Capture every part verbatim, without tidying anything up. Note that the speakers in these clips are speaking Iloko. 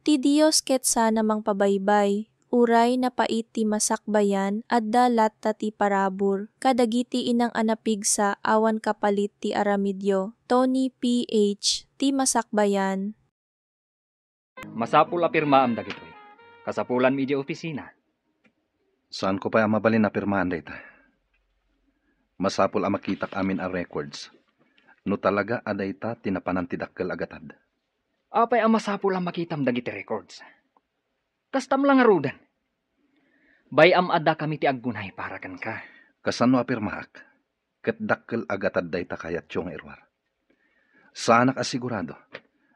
Ti Dios ket saan a mangpabaybay. Uray napait ti masakbayan, adda latta ti parabur. Kadagiti inang a napigsa, awan kapalit ti aramidyo. Tony P H, ti masakbayan. Masapul a pirmaam dagitoy. Kasapulanmi idiay opisina. Saanko pay a mabalin a pirmaan dayta. Masapul a makitak amin a records no talaga a dayta ti napanan ti dakkel a gatad. Apay a masapul a makitam dagiti records? Kastam la ngaruden. Bay-am a dakami ti aggunay para kenka. Kasano a pirmaak? Ket dakkel a gatad dayta kayatyo nga iruar. Saanak a sigurado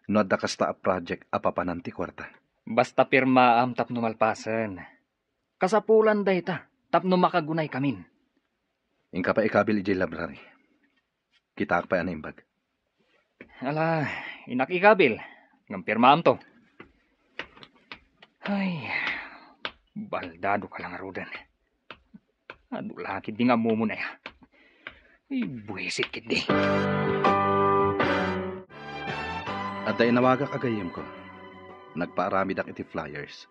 no adda kasta a project a papanan ti kuarta. Basta pirmaam tapno malpasen. Kasapulan dayta tapno makagunaykamin. Inka pay ikabil idiay library. Kitaak pay a naimbag. Ala, innak ikabil. Ngem pirmaamto. Ay, baldado ka la ngaruden. Adu la ketdi nga ammom, aya. Ay, buisit ketdi. Adda inawagak a gayyemko. Nagpaaramidak iti flyers.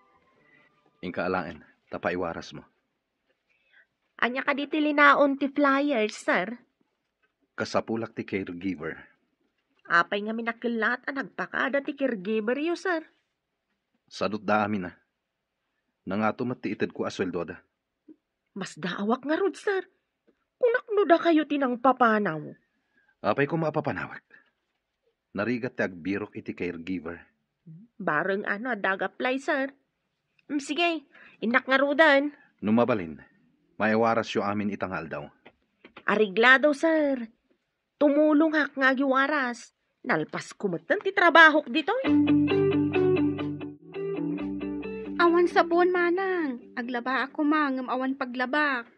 Inka alaen, ta paiwarasmo. Ania kadi ti linaon ti flyers, sir? Kasapulak ti caregiver. Apay ngamin a kellat a nagpakada ti caregiveryo, sir? Sadutda amin a. Nangato met ti itedko a sueldoda. Masdaawak ngarud, sir. Kunak no dakayo ti nangpapanaw. Apay koma a papanawek? Narigat ti agbirok iti caregiver. Bareng ano adda ag-apply, sir. Mm, sige, innak ngaruden. No mabalin, maiwarasyo amin ita nga aldaw. Areglado, sir. Tumulongak nga agiwaras. Nalpasko metten ti trabahok ditoy. Awan sabon, manang. Aglabaak koma ngem awan paglabak.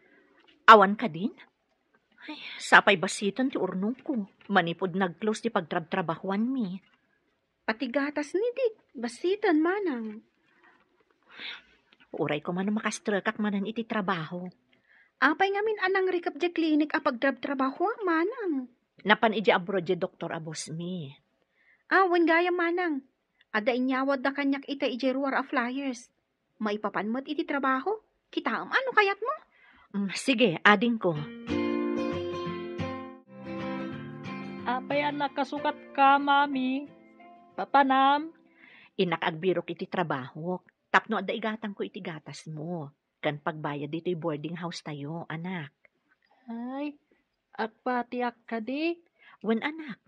Awan kadin? Ay, sapay basiten ti urnongko. Manipud nag-close ti pagtrabtrabahuanmi. Pati gatas ni Dick, basiten, manang. Uray koma no makastrekak manen iti trabaho. Apay ngamin a nangrikep diay klinik a pagtrabtrabahuam, manang? Napan idiay abroad diay doktor a bossmi. Ah, wen gayam, manang. Adda inyawatda kaniak ita idiay ruar a flyers. Maipapan met iti trabaho. Kitaem a no kayatmo. Mm, sige, adingko. Apay a nakasukatka, Mami? Papanam? Innak agbirok iti trabahok, tapno adda igatangko iti gatasmo, ken pagbayad ditoy boarding house tayo, anak. Ay, agpatiak kadi? Wen, anak.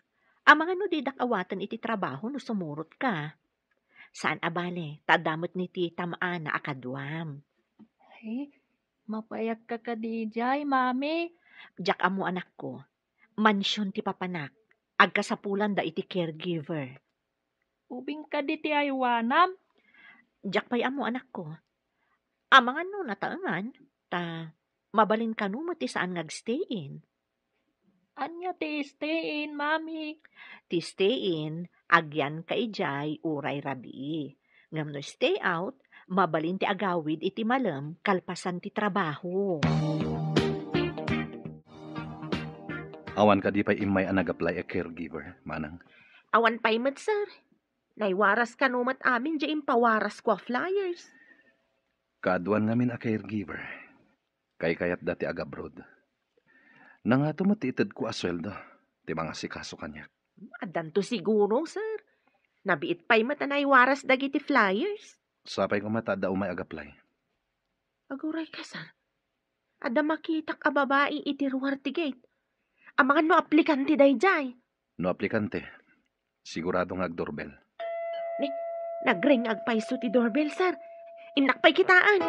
Amangan no didak awaten iti trabaho no sumurotka. Saan a bale, ta adda met ni ti tam-ana a kaduam. Ay, mapayagka kadi idiay, Mami? Diak ammo, anakko. Mansion ti papanak. Agkasapulanda iti caregiver. Ubing kadi ti aywanam? Diak pay ammo, anakko. Amangan no nataengan, ta mabalin kano met ti saan nga agstay-in. Ania ti stay-in, Mami? Ti stay-in, agyanka idiay uray rabii. Ngem no stay out, mabalin ti agawid iti malem kalpasan ti trabaho. Awan kadi pay immay a nag-apply a caregiver, manang? Awan pay met, sir. Naiwaras kano met amin diay impawarasko a flyers. Kaaduan ngamin a caregiver. Kaykayatda ti agabroad. Nangato met ti itedko a sueldo ti mangasikaso kaniak. Addanto siguro, sir. Nabiit pay met a naiwaras dagiti flyers. Sapay koma ta adda umay ag-apply. Aguray ka, sir. Adda makitak a babai iti ruar ti gate. Amangan no aplikante daydiay. No aplikante, sigurado nga agdoorbell. Ni, nagring agpayso ti doorbell, sir. Innak pay kitaen.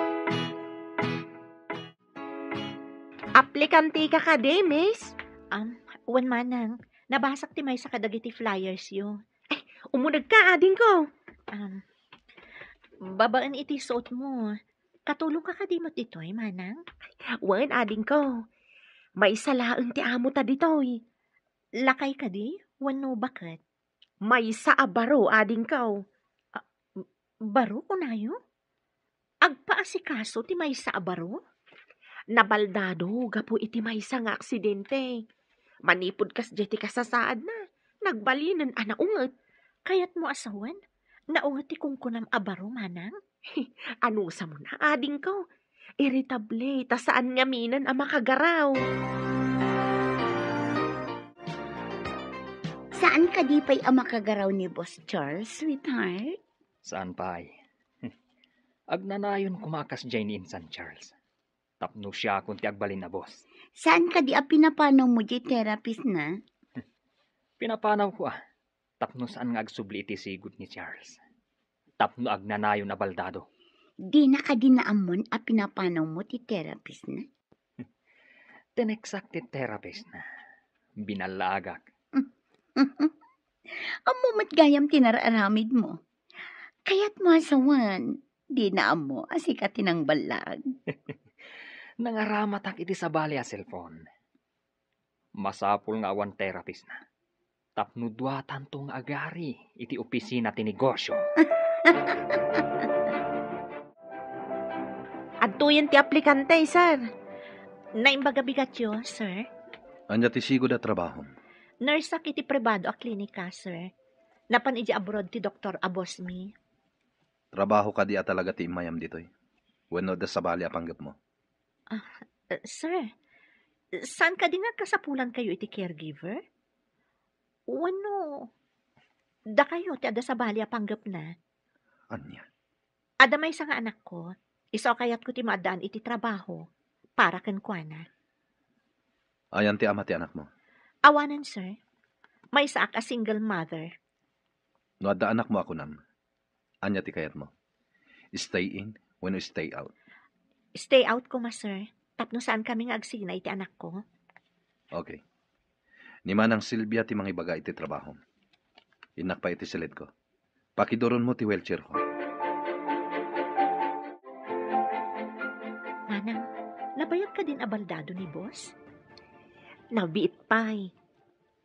Aplikante ka kadi, miss? Um, wen, manang. Nabasak ti maysa kadagiti flyers yo. Ay, umunegka, adingko. Um, babaen iti suot mo. Katulong ka kadi met ditoy, manang? Wen, adingko. Maysa laeng ti amo ta ditoy. Lakay kadi wenno baket? Maysa a baro, adingko. Ah, baro, kunayo? Agpaasikaso ti maysa a baro? Nabaldado gapu iti maysa nga aksidente. Manipud kasdiay ti kasasaadna, nagbalinen a naunget. Kayatmo a sawen? Naunget ti kunkunam a baro, manang? Anusam adingko. Irritable, ta saan ngaminen a makagaraw. Saan kadi pay a makagaraw ni Boss Charles, sweetheart? Saan pay? Agnanayon koma a kasdiay ni Insan Charles. Tapno siakon ti agbalin a boss. Saan kadi a pinapanawmo diay therapist na? Pinapanawko a, tapno saan nga agsubli iti sigud ni Charles. Tapno agnanayon a baldado. Dina kadi naammoan a pinapanawmo ti therapist na? Tineksak ti therapist na. Binallaagak. Ammo met gayam ti nararamidmo. Kayatmo a sawen, dina ammo a sika ti nangballag. Nangaramatak iti sabali a cellphone. Masapul nga awan therapist na. Tapno duatanto nga agari iti opisina ti negosyo. Adtoyen ti aplikante, sir. Naimbag a bigatyo, sir. Ania ti sigud a trabahom? Nurse-ak iti pribado a klinika, sir. Napan idiay abroad ti doktor a boss mi. Trabaho kadi a talaga ti immayam ditoy? Wenno adda sabali a panggepmo? Ah, eh, sir, saan kadi nga kasapulankayo iti caregiver? Wenno dakayo ti adda sabali a panggepna? Ania? Adda maysa nga anakko, isu a kayatko ti maaddaan iti trabaho para kenkuana. Ayan ti ama ti anakmo? Awanen, sir. Maysaak a single mother. No adda anakmo a kunam, ania ti kayatmo? Stay in wenno stay out? Stay out koma, sir. Tapno saan kami nga agsina iti anakko. Okay. Ni Manang Silvia ti mangibaga iti trabaho. Innak pay iti siledko. Pakiduronmo ti wheelchairko. Manang, nabayag kadin a baldado ni boss? Nabiit pay.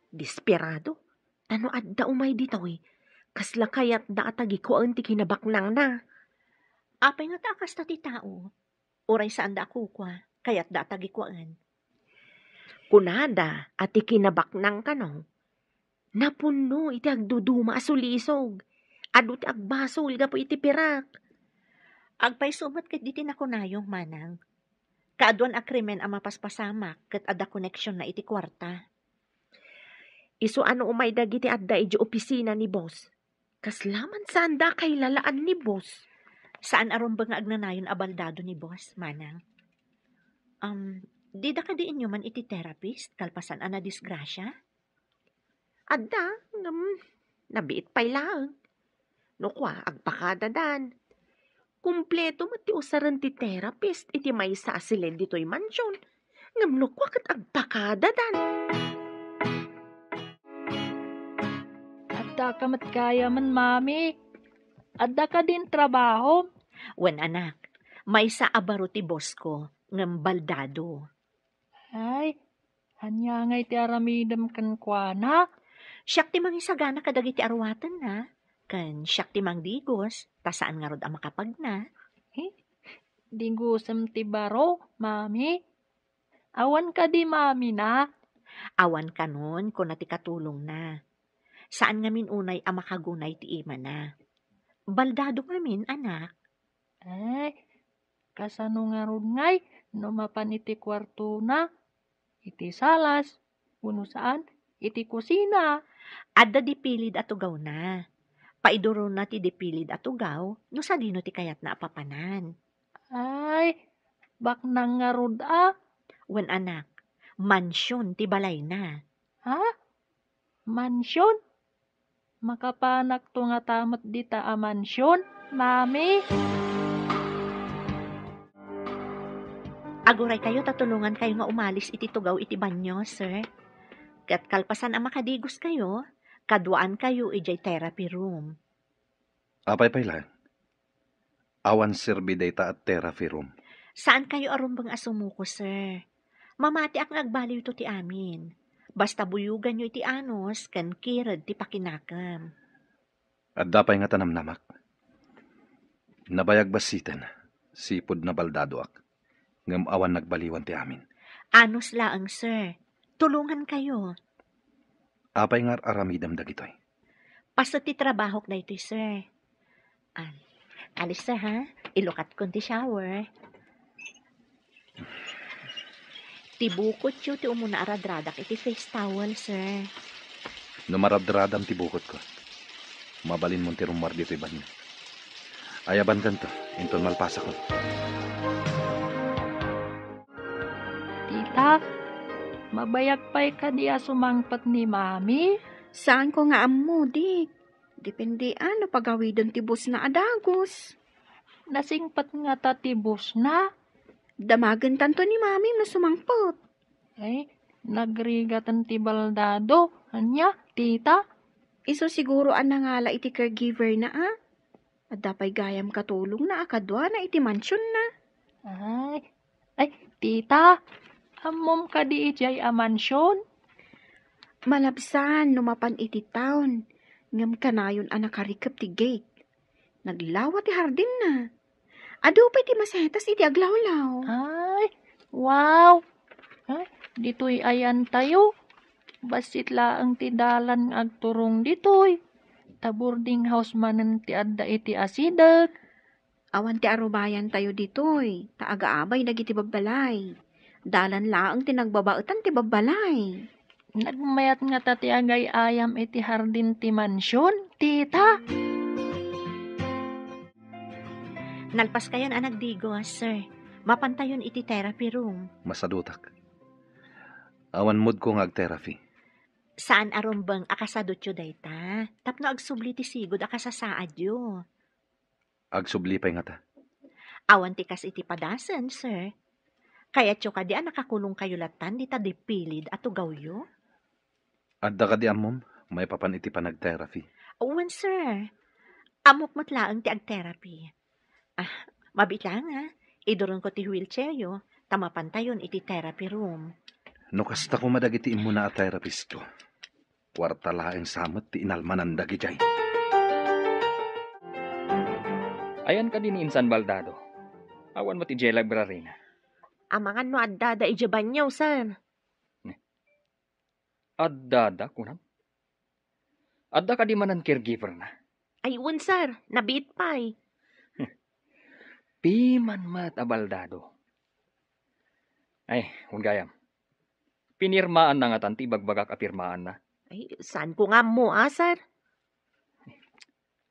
Desperado. Ta no adda umay ditoy, kasla kayatda a tagikuaen ti kinabaknangna. Apay ngata a kasta ti tao? Uray saanda a kukua, kayatda a tagikuaen. Kunada a ti kinabaknang kano, napunno iti agduduma a sulisog. Adu ti agbasol gapu iti pirak. Agpayso met ket diti nakunayo, manang. Kaaduan a krimen a mapaspasamak ket adda koneksionna iti kuarta. Isu a no umay dagiti adda idiay opisina ni boss, kasla man saanda a kailalaan ni boss. Saan a rumbeng nga agnanayon a baldado ni boss, manang. Um, dida kadi inyoman iti therapist kalpasan a nadisgrasia? Adda, ngem nabiit pay laeng. No kua, agpakadadan. Kumpleto met ti usaren ti therapist iti maysa a silid ditoy mansion. Ngem no kua ket agpakadadan. Adda ka met gayamen, Mami. Adda kadin trabaho? Wen, anak, maysa a baro ti boss ko, ngem baldado. Ay, ania ngay ti aramidem kenkuana? Siak ti mangisagana kadagiti aruatenna, ken siak ti mangdigos, ta saan ngarud a makapagna. Eh, digosem ti baro, Mami? Awan kadi mamina? Awan kanon, kuna ti katulongna. Saan ngamin unay a makagunay ti imana. Baldado ngamin, anak. Ay, kasano ngarud ngay no mapan iti kuartona, iti salas, wenno saan, iti kusina? Adda dipilid a tugawna. Paidurona ti dipilid a tugaw no sadino ti kayatna a papanan. Ay, baknang ngarud a. Wen, anak, mansion ti balayna. Ha? Mansion? Makapanakto ngata met dita a mansion, Mami? Aguraykayo ta tulongankayo nga umalis iti tugaw iti banio, sir. Ket kalpasan a makadigoskayo, kaduaankayo idiay therapy room. Apay pay laeng? Awan serbi dayta a therapy room. Saankayo a rumbeng a sumuko, sir. Mamatiak nga agbaliwto ti amin. Basta buyoganyo iti anus ken kired ti pakinakem. Adda pay ngata namnamak. Nabayag bassiten, sipud nabaldadoak, ngem awan nagbaliwan ti amin. Anus laeng, sir. Tulongankayo. Apay nga ar-aramidem dagitoy? Paset ti trabahok daytoy, sir. An, alis, sir, ha? Ilukatkon ti shower. Ti bukotyo ti umuna a radradak iti face towel, sir. No maradradam ti bukotko, mabalinmon ti rummuar ditoy banio. Ayabankanto, inton malpasakon. Tita, mabayag pay kadi a sumangpet ni Mami? Saanko nga ammo, Dik. Depende a no pagawiden ti busna a dagus. Nasingpet ngata ti busna? Damagentanto ni Mami no sumangpet. Ay, nagrigaten ti baldado. Ania, tita? Isu siguro a nangala iti caregiver na, a? Adda pay gayam katulongna a kaduana iti mansionna. Ay, ay, tita, ammom kadi idiay a mansion? Malabsan no mapan iti town, ngem kanayon a nakarikep ti gate. Naglawa ti hardinna. Adu pay ti masetas iti aglawlaw. Ay, wow! Ay, ditoy ayantayo. Bassit laeng ti dalan nga agturong ditoy. Ta boarding house manen ti adda iti asideg. Awan ti arubayantayo ditoy, ta agaabay dagiti babbalay. Dalan laeng ti nagbabaetan ti babbalay. Nagmayat ngata ti agay-ayam iti hardin ti mansion, tita. Nalpaskayon a nagdigos, sir. Mapantayon iti therapy room. Masadutak. Awan moodko nga ag-therapy. Saan a rumbeng a kasadutyo dayta, tapno agsubli ti sigud a kasasaadyo. Agsubli pay ngata. Awan ti kas iti padasen, sir. Kayatyo kadi a nakakulongkayo lattan dita dipilid a tugawyo? Adda kadi ammom maipapan iti panag-therapy? Wen, sir. Ammok met laeng ti ag-therapy. Ah, mabiit laeng, a. Iduronko ti wheelchairyo, ta mapantayon iti therapy room. No kasta koma dagiti immuna a therapistko, kuarta laeng sa met ti inalmanan dagidiay. Ayan kadi ni insan baldado? Awan met idiay library na. Amangan no addada idiay banyo, sir. Addada, kunam? Adda kadi manen caregiver na? Ay, wen, sir. Nabiit pay. Piman met a baldado. Ay, wen gayam. Pinirmaan na ngatan ti ibagbagak a pirmaan na. Ay, saan ko nga ammo, a, sir?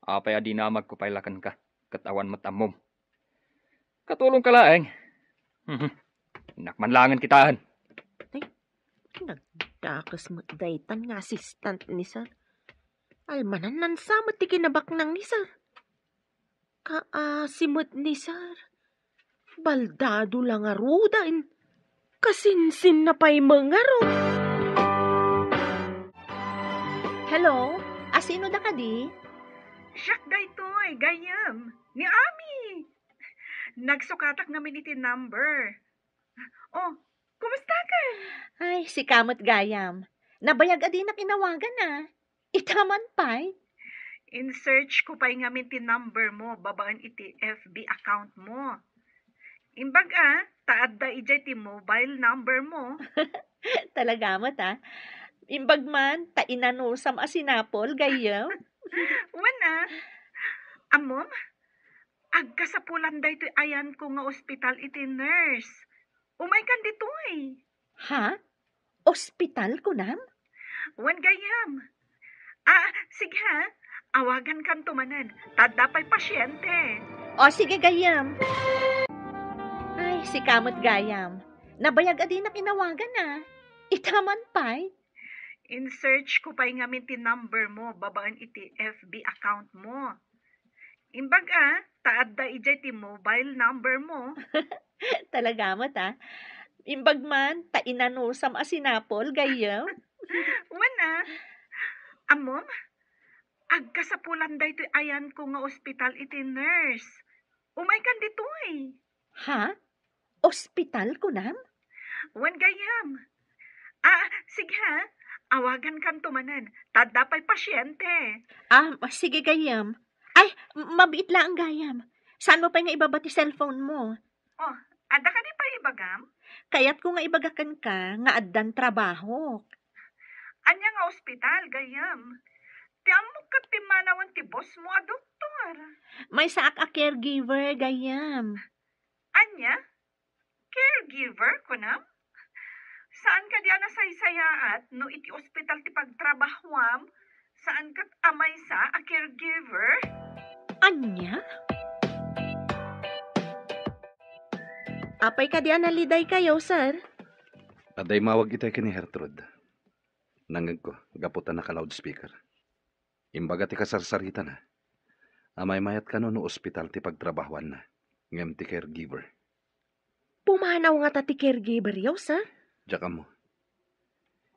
Apay a dinamagko pay la kenka, ket awan met ammom. Katulongka laeng. Mhm. Innak man laengen kitaen. Ay, nagdakes met daytan nga assistant ni sir. Almanan nansa met ti kinabaknang ni sir. Kaasi met ni sir. Baldado la ngaruden. Kasinsinna pay met ngarud. Hello? Asino da kadi? Siak daytoy, gayyem. Ni Ami. Nagsukatak ngamin iti number. Oh, kumusta ka? Ay, sika met gayam. Nabayag a dinak inawagan, a. Ita man pay? In-search ko pay ngamin ti number mo babaen iti F B account mo. Imbag a, ta adda idiay ti mobile number mo. Talaga met, a. Imbag man, ta inanusam a sinapol, gayyem. Wen a. Ammom, agkasapulan daytoy ayanko nga ospital iti nurse. Umaykan ditoy. Ha? Ospital, kunam? Wen gayyem. Ah, sige ha. Awagankanto manen. Ta adda pay pasiente. O, sige gayyem. Ay, sika met gayam. Nabayag a dinak inawagan, a. Ita man pay? In-search ko pay ngamin ti number mo babaen iti F B account mo. Imbag a, ta adda idiay ti mobile number mo. Talaga met, a. Imbag man, ta inanusam a sinapol, gayyem. Wen a. Ammom, agkasapulan daytoy ayanko nga ospital iti nurse. Umaykan ditoy. Ha? Ospital, kunam? Wen gayyem. Ah, sige ha. Awagankanto manen. Ta adda pay pasiente. Ah, sige gayyem. Ay, m-, mabiit laeng gayam. Saanmo pay nga ibaba ti cellphone mo? Oh, adda kadi pay ibagam? Kayatko nga ibaga kenka nga addan trabahok. Ania nga ospital, gayyem? Ammok ket pimmanawen ti boss mo a doktor. Maysaak a caregiver, gayyem. Ania? Caregiver, kunam? Saan kadi a nasaysayaat no iti ospital ti pagtrabahuam, saan ket a maysa a caregiver? Ania? Apay kadi a nalidaykayo, sir? Adda immawag itay ken ni Gertrude. Nangngegko, gapu ta naka-loudspeaker. Imbaga ti kasarsaritana a maymayat kano no ospital ti pagtrabahuanna, ngem ti caregiver. Pumanaw ngata ti caregiver-yo, sir? Diak ammo.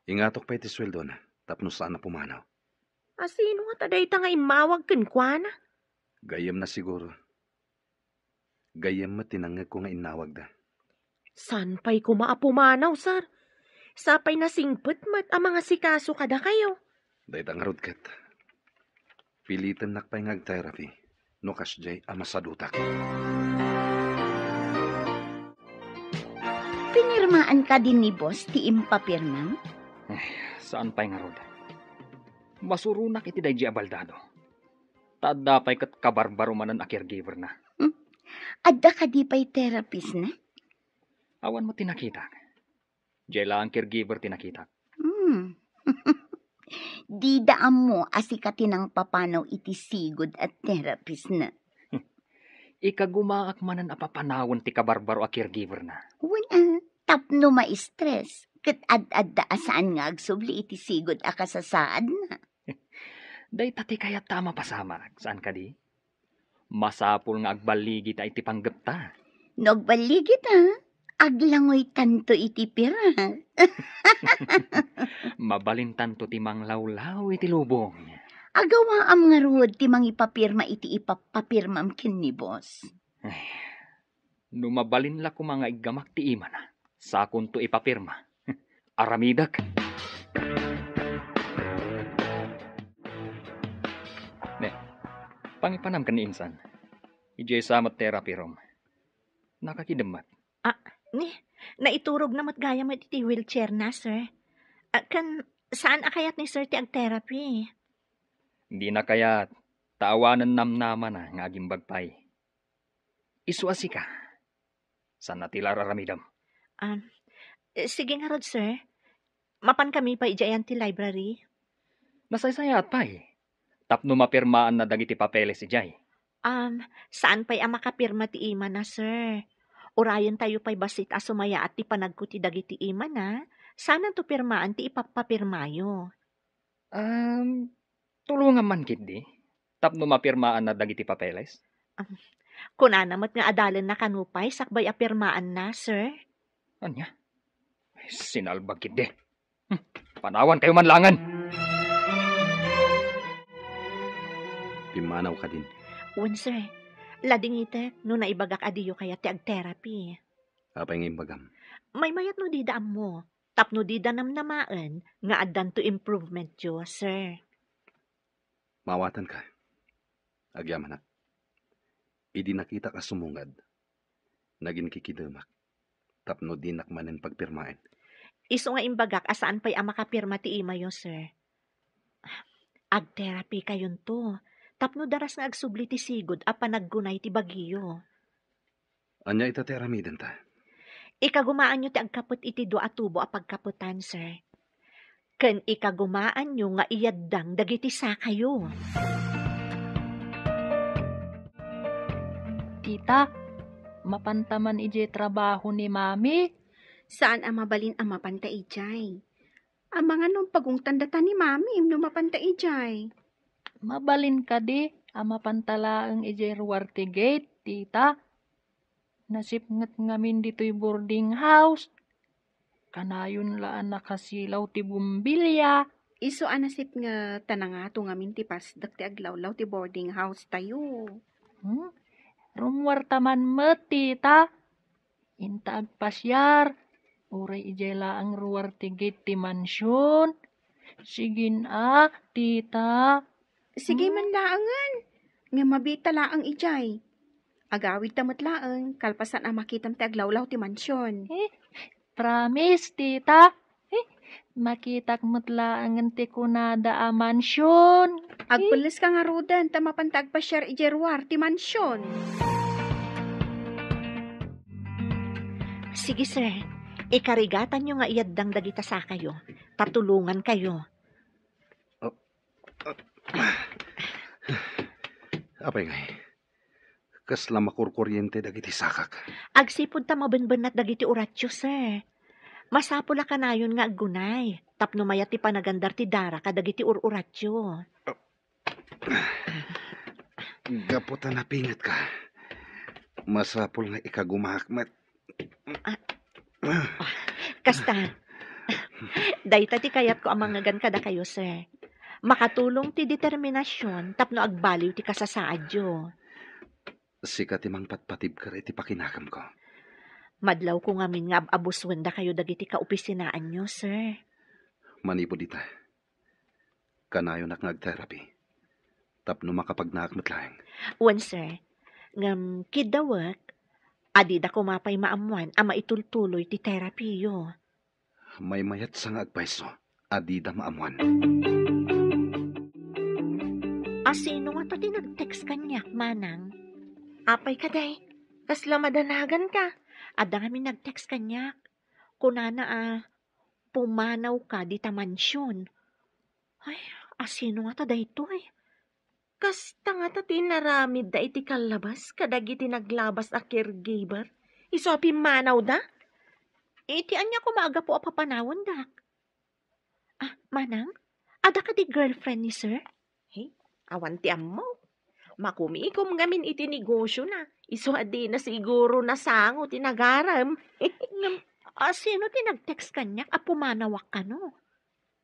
Ingatok pay ti sueldona tapno saan a pumanaw. A sino ngata dayta nga immawag kenkuana? Gayyemna siguro. Gayyem met ti nangngegko nga innawagda. Saan pay koma a pumanaw, sir? Sapay nasingpet met a mangasikaso kadakayo. Dayta ngarud ket, pilitennak pay nga ag-therapy no kasdiay a masadutak. Pinirmaan kadi ni boss ti impapirmam? Ay, saan pay ngarud. Masuronak iti daydi a baldado. Ta adda pay ket kabarbaro manen a caregiver-na. Hmm. Adda kadi pay therapist-na? Awan met ti nakitak. Diay laeng caregiver ti nakitak. Hmm. Dida ammo a sika ti nangpapanaw iti sigud a therapist-na. Ikagumaak manen a papanawen ti kabarbaro a caregiver-na. Wen a, tapno ma-stress, ket ad-adda a saan nga agsubli iti sigud a kasasaadna. Dayta ti kayatta a mapasamak, saan kadi? Masapul nga agballigita iti panggepta. No agballigita, aglangoytanto iti pirak. Mabalintanto ti manglawlaw iti lubong. Agawaam ngarud ti mangipapirma iti ipapapirmam ken ni boss. Ay, no mabalin la koma nga iggamak ti imana, sakonto ipapirma. Aramidek. Ne, pangipanam ken ni insan. Idiay sa met therapy room. Nakakidem met. Ah, ni, naiturogna met gayam iti wheelchair-na, sir. Ah, ken saan a kayat ni sir ti ag-therapy? Dina kayat, ta awanen namnamana nga agimbag pay. Isu a sika. Saan a ti la ar-aramidem? Ah, eh, sige ngarud, sir. Mapankami pay idiay ayan ti library? Nasaysayaat pay. Tapno mapirmaanna dagiti papeles idiay. Um, saan pay a makapirma ti imana, sir? Urayentayo pay bassit a sumayaat ti panagko ti dagiti imana. Saananto pirmaan ti ipapapirmayo. Um, tulongam man ketdi tapno mapirmaanna dagiti papeles. Um, kunana met nga adalenna kano pay sakbay a pirmaanna, sir. Ania? Sinalbag ketdi. Hmm, panawankayo man laengen. Pimmanaw kadin. Wen, sir. Ladingitek no naibagak a diyo kayat ti ag-therapy. Apay nga imbagam? Maymayat no dida ammo, tapno dida namnamaen nga addanto improvementyo, sir. Maawatanka. Agyamanak. Idi nakitak a sumungad, naginkikidemak tapno dinak manen pagpirmaen. Isu nga imbagak a saan pay a makapirma ti imayo, sir. Ag-therapy kayonto, tapno daras nga agsubli ti sigud a panaggunay ti bagiyo. Ania ita ti aramidenta? Ikagumaanyo ti agkapet iti dua a tubo a pagkapetan, sir. Ken ikagumaanyo nga iyaddang dagiti sakayo. Tita, mapanta man idiay trabaho ni Mami? Saan a mabalin a mapanta idiay. Amangan no pagungtan data ni Mami no mapanta idiay. Mabalin kadi a mapanta laeng idiay ruar ti gate, Tita? Nasipnget ngamin ditoy boarding house. Kanayon la a nakasilaw ti bombilya. Isu a nasipnget ta nangato ngamin ti pasdek ti aglawlaw ti boarding house tayo. Hmm? Rummuarta man met, Tita. Inta agpasiar, uray idiay laeng ruar ti gate ti mansion. Sigin a, Tita. Sige Hmm? man laengen. Nga mabita laeng idiay. Agawidta met laeng, kalpasan a makitam ti aglawlaw ti mansion. Eh, promise, Tita. Eh, Makitak met laengen ti kunada a mansion. Agpelleska ngaruden ta mapanta agpasiar idiay ruar ti mansion. Sige, sir. Ikarigatanyo nga iaddang dagita sakayo. Patulongankayo. Oh, oh. Apay ngay? Kasla makurkuriente dagiti sakak. Agsipud ta mabenbennat dagiti uratio, sir. Masapul a kanayon nga aggunay tapno mayat ti panagandar ti dara kadagiti ur-uratio. Gapu ta napingetka, masapul nga ikagumaak met. Ah, ah, kasta. Dayta ti kayatko a mangngegan kadakayo, sir. Makatulong ti determinasion tapno agbaliw ti kasasaadyo. Sika ti mangpatpatibker iti pakinakemko. Madlawko ngamin nga ab-abusuen dakayo dagiti kaopisinaanyo, sir. Manipud ita, kanayonak nga ag-therapy tapno makapagnaak met laeng. Wen, sir. Ngem kiddawek, adida koma pay maammoan a maitultuloy ti therapyyo. Maymayatsa nga agpayso a dida maammoan. A sino ngata ti nag-text kaniak, manang? Apay kadi? Kasla madanaganka? Adda ngamin nag-text kaniak. Kunana a, pumanawka dita mansion. Ay, a sino ngata daytoy? Kasta ngata ti inaramidda iti kallabas kadagiti naglabas a caregiver? Isu a pimmanawda? Iti ania koma a gapu a papanawandak? Ah, manang, adda kadi girlfriend ni sir? He, awan ti ammok. Makumikom ngamin iti negosiona. Isu a dina siguro nasango ti nagarem. Ngem, a sino ti nag-text kaniak a pumanawak kano?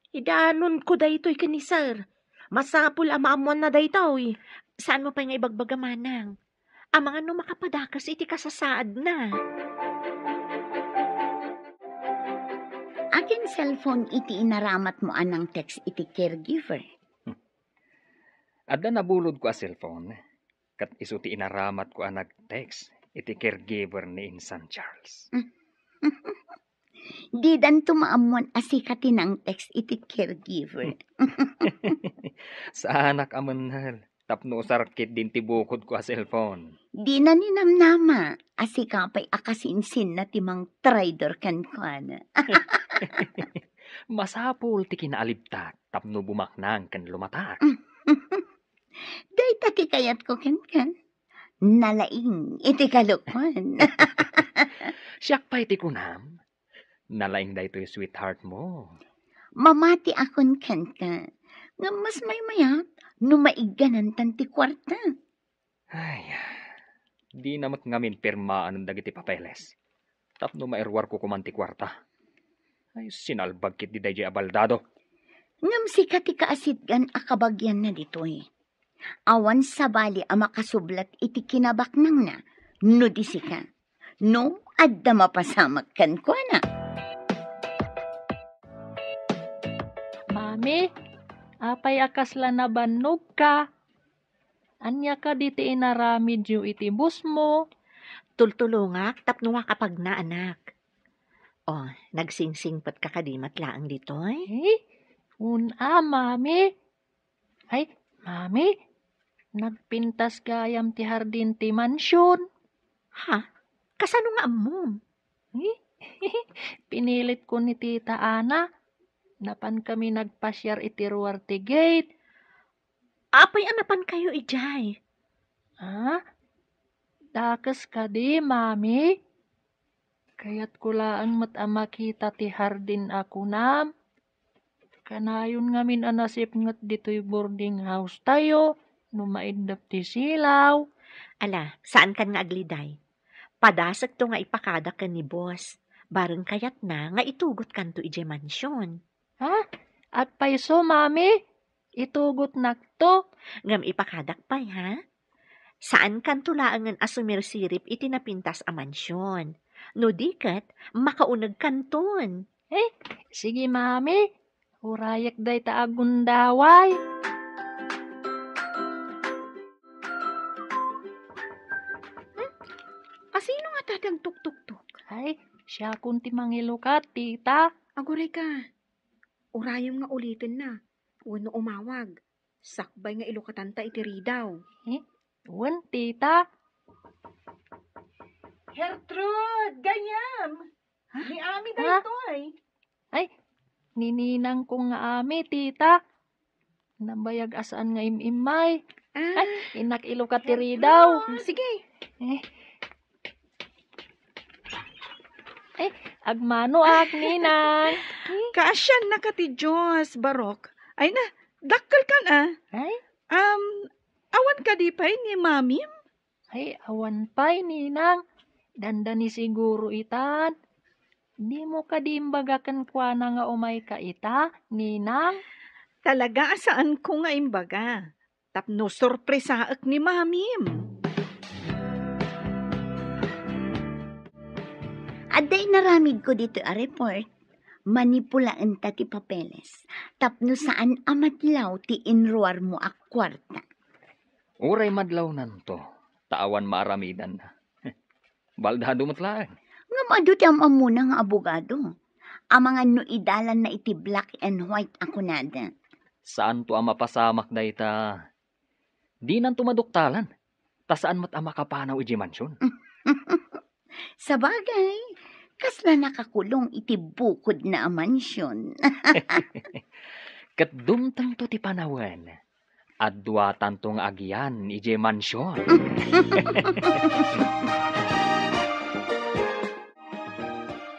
Idanonko daytoy ken ni sir. Masapul a maammoanna daytoy. Saanmo pay nga ibagbaga, manang? Amangan no makapadakes iti kasasaadna. Akin cellphone iti inaramatmo a nang-text iti caregiver? Adda nabulodko a cellphone, ket isu ti inaramatko a nag-text iti caregiver ni Insan Charles. Didanto maammoan a sika ti nang-text iti caregiver. Saanak a mennel tapno usar ketdin ti bukodko a cellphone. Dina ninamnama a sika pay a kasinsinna ti mangtraidor kenkuana. Masapul ti kinaalibtak tapno bumaknang ken lumatak. Dayta ti kayatko kenka. Nalaing iti kalokuan. Siak pay ti kunam, nalaing daytoy sweetheartmo. Mamatiakon kenka, ngem mas maymayat no maigganantan ti kuarta. Ay, dina met ngamin pirmaen dagiti papeles tapno mairuarko koman ti kuarta. Ay, sinalbag ketdi daydiay a baldado. Ngem sika ti kaasitgan a kabagianna ditoy. Awan sabali a makasublat iti kinabaknangna no di sika. No adda mapasamak kenkuana. Mami, apay a kasla nabannogka? Ania kadi ti inaramidyo iti busmo? Tultulongak tapno makapagna, anak. O, nagsingsingpetka kadi met laeng ditoy? Eh, un-a, Mami. Ay, Mami, nagpintas gayam ti hardin ti mansion. Ha? Kasano nga ammom? Eh, pinilitko ni Tita Ana. Napankami nagpasiar iti ruar ti gate. Apay a napankayo idiay? Ah? Dakes kadi, Mami? Kayatko laeng met a makita ti hardin a kunam. Kanayon ngamin a nasipnget ditoy boarding house tayo no maiddep ti silaw. Ala, saankan nga agliday. Padasekto nga ipakadak ken ni boss. Bareng kayatna nga itugotkanto idiay mansion. Ha? Agpayso, Mami? Itugotnakto? Ngem ipakadak pay, ha? Saankanto laengen a sumirsirip iti napintas a mansion. No di ket, makaunegkanton. Eh, sige, Mami. Urayek dayta a gundaway. Hmm? Asino nga tatagtuktuktok? Ay, siakon ti mangilukat, tita. Aguray ka. Urayem nga ulitenna wenno umawag. Sakbay nga ilukatanta iti ridaw. Eh? Wen, tita? Gertrude, gayam! Ha? Ni Ami Ha? daytoy. Ay, ni ninangko nga Ami, tita. Nabayag a saan nga im-immay. Ah. Ay, innak ilukat ti ridaw. Gertrude. Sige. Eh. Ay, agmanoak, ninang. Eh. Kaasiannaka ti Dios, Barok. Ay na, dakkelkan a. Ay? Um, awan kadi pay ni Mamim? Ay, awan pay, ninang. Dandani siguro itan. Dimo kadi imbaga kenkuana nga umayka ita, ninang? Talaga a saanko nga imbaga. Tapno sorpresaek ni Mamim. Adda inaramidko ditoy a report, manipulaenta ti papeles, tapno saan a madlaw ti inruarmo a kuarta. Uray madlawnanto, ta awan maaramidanna. Baldado met laeng. Ngem adu ti am-ammona nga abogado. Amangan no idalanna iti black and white a kunada. Saanto a mapasamak dayta. Dinanto maduktalan, ta saan met a makapanaw idiay mansion. Sabagay, kasla nakakulong iti bukodna a mansion. Ket dumtengto ti panawen, adduatanto nga agyan idiay mansion.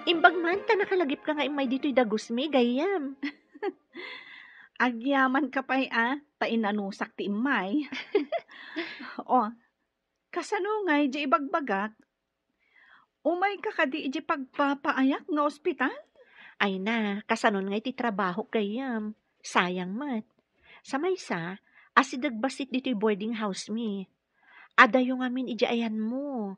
Imbag man ta nakalagipka nga immay ditoy dagusmi, gayyem. Agyamanka pay a, ta inanusak ti immay. O, kasano ngay di ibagbagak? Umayka kadi idiay pagpapaayak nga ospital? Ay na, kasanon ngay ti trabahok gayyem? Sayang met. Sa maysa, asideg bassit ditoy boarding house mi. Adayo ngamin idiay ayanmo.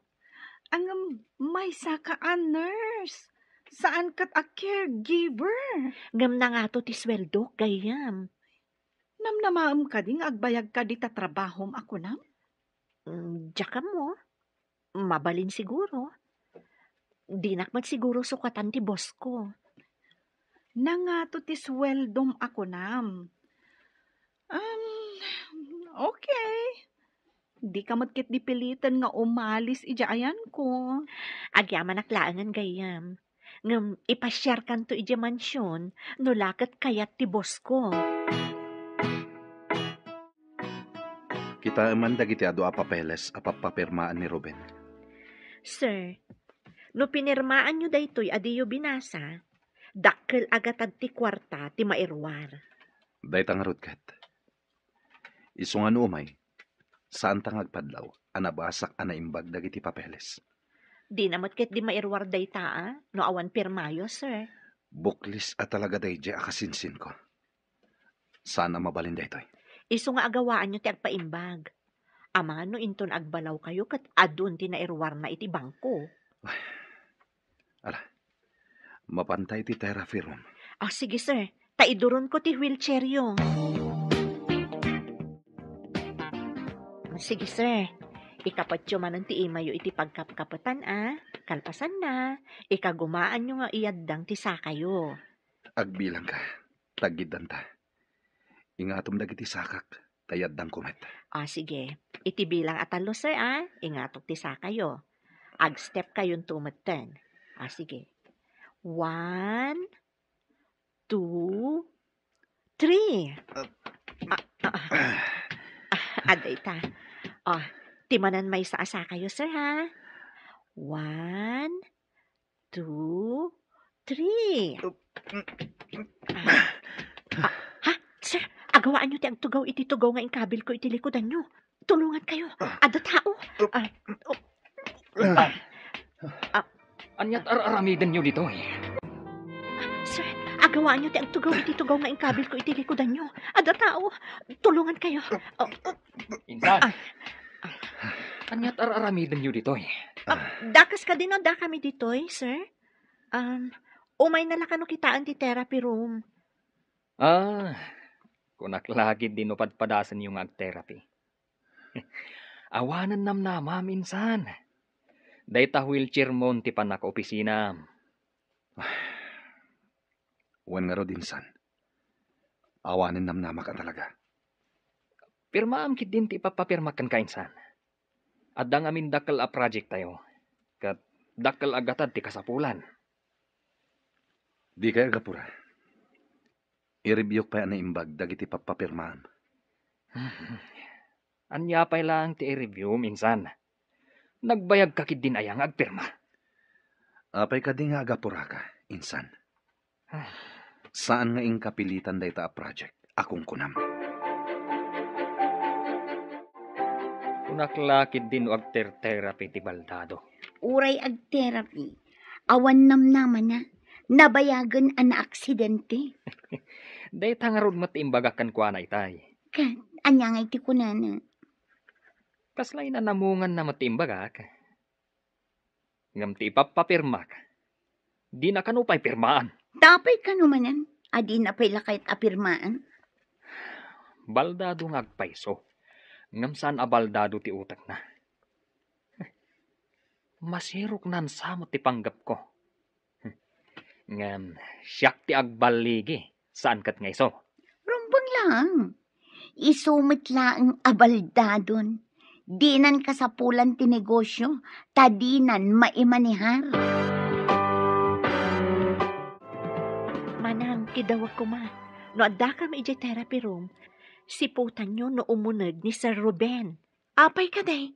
Ngem maysaka a nurse, saan ket a caregiver. Ngem nangato ti sueldok, gayyem? Namnamaem kadi nga agbayagka dita trabahom a kunam? Mm, diak ammo. Mabalin siguro. Dinak met siguro sukatan ti boss ko. Nangato ti sueldom a kunam? Um, okay. Dika met ketdi piliten nga umalis idiay ayanko. Agyamanak laengen gayyem. Ngem ipasiarkanto idiay mansion no la ket kayat ti boss ko. Kitaem man dagiti adu a papeles a pappapirmaan ni Ruben. Sir, no pinirmaanyo daytoy a diyo binasa, dakkel a gatad ti kuarta ti mairuar. Dayta ngarud ket. Isu nga no umay, saanta nga agpadlaw a nabasak a naimbag dagiti papeles. Dina met ketdi mairuar dayta a, no awan pirmayo, sir. Buklis a talaga daydiay a kasinsinko. Saan a mabalin daytoy. Isu nga agawaanyo ti agpaimbag. Amangan no inton agbalawkayo ket adun ti nairuarna iti bangko. Ala, mapanta iti therapy room. Ah, sige, sir. Ta iduronko ti wheelchairyo. Sige, sir. Ikapetyo manen ti imayyo iti pagkapkapetan, a. Kalpasanna, ikagumaanyo nga iyaddang ti sakayo. Agbilangka, taggiddanta. Ingatom dagiti sakak, ta iyaddangko met. Ah, sige. Iti bilang a tallo, sir, a. Ingatok ti sakayo. Agstep kayonto metten. Ah, sige. One, two, three. Ah, ah, ah. Ah, adda ita. Ah, ti manen maysa a sakayo, sir, ha? One, two, three. Ah, ah, ha? Sir, agawaanyo ti agtugaw iti tugaw nga inkabilko iti likudanyo. Tulongankayo. Adda tao. Ah, oh. Ah. Ah. Ania't ar-aramidenyo ditoy? Sir, agawaanyo ti agtugaw iti tugaw nga inkabilko iti likudanyo. Adda tao. Tulongankayo. Oh. Insan. Ah. Ania't ar-aramidenyo ditoy? Ah, dakes kadi no addakami ditoy, sir? Um, umayna la kano kitaen ti therapy room. Ah, kunak la ketdi no padpadasenyo nga ag-therapy. Awanen namnamam, insan. Dayta wheelchairmon ti pannakaopisinam. Wen ngarud, insan. Awanen namnamak a talaga. Pirmaam ketdin ti ipapapirmak kenka, insan. Adda ngamin dakkel a project tayo, ket dakkel a gatad ti kasapulan. Dikay agapura. I-reviewk pay a naimbag dagiti pappapirmaam. Ania pay laeng ti i-review, insan? Nagbayagka ketdin aya nga agpirma? Apay kadi nga agapuraka, insan? Saan nga inka pilitan dayta a project a kunkunam. Kunak la ketdin no agter-therapy ti baldado. Uray agtherapy, awan namnamana. Nabayagen a naaksidente. Dayta ngarud met ti imbagak kenkuana itay. Ket ania ngay ti kunana? Kasla inanamunganna met ti imbagak. Ngem ti ipappapirmak, dina kano pay pirmaan. Tapay kano manen a dina pay la kayat a pirmaan? Baldado nga agpayso, ngem saan a baldado ti utekna. Masiroknan sa met ti panggepko. Ngem siak ti agballigi, saan ket nga isu. Rumbeng laeng. Isu met laeng a baldadon. Dinan kasapulan ti negosio, ta dinan maimanehar. Manang, kidawag koma. No addakam idiay therapy room, siputanyo no umuneg ni Sir Ruben. Apay kadi?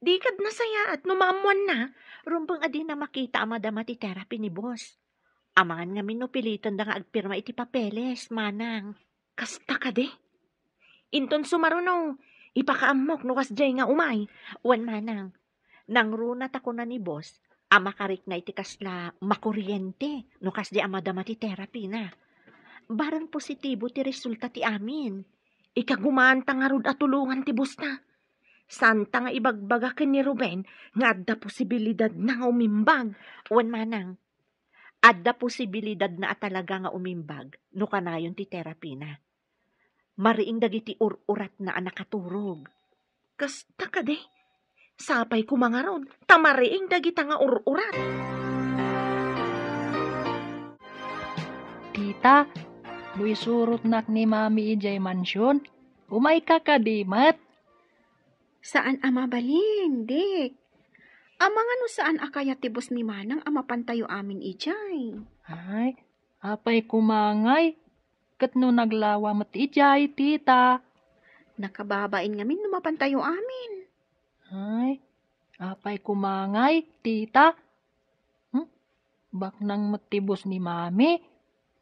Di kad nasayaat no maammoanna, rumbeng a dina makita a madama ti therapy ni boss. Amangan ngamin no pilitenda nga agpirma iti papeles, manang. Kasta kadi? Inton sumaruno, ipakaammok no kasdiay nga umay. Wen, manang, nangruna ta kuna ni boss a makarikna iti kasla makuriente no kasdi a madama ti therapy na. Bareng positibo ti resulta ti amin. Ikagumaanta ngarud a tulongan ti boss na. Santa nga ibagbaga ken ni Ruben nga adda posibilidad na nga umimbag. Wen, manang, adda posibilidad na a talaga nga umimbag no kanayon ti therapy na. Mariing dagiti ur-uratna a nakaturog. Kasta kadi? Sapay koma ngarud, ta mariing dagita nga ur-urat. Tita, no isurotnak ni Mami idiay mansion, umayka kadi met? Saan a mabalin, Dek. Amangan no saan a kayat ti boss ni Manang a mapantayo amin idiay. Ay, apay koma ngay, ket no naglawa met idiay, tita. Nakababain ngamin no mapantayo amin. Ay, apay koma ngay, tita. Hmm? Baknang met ti boss ni Mami,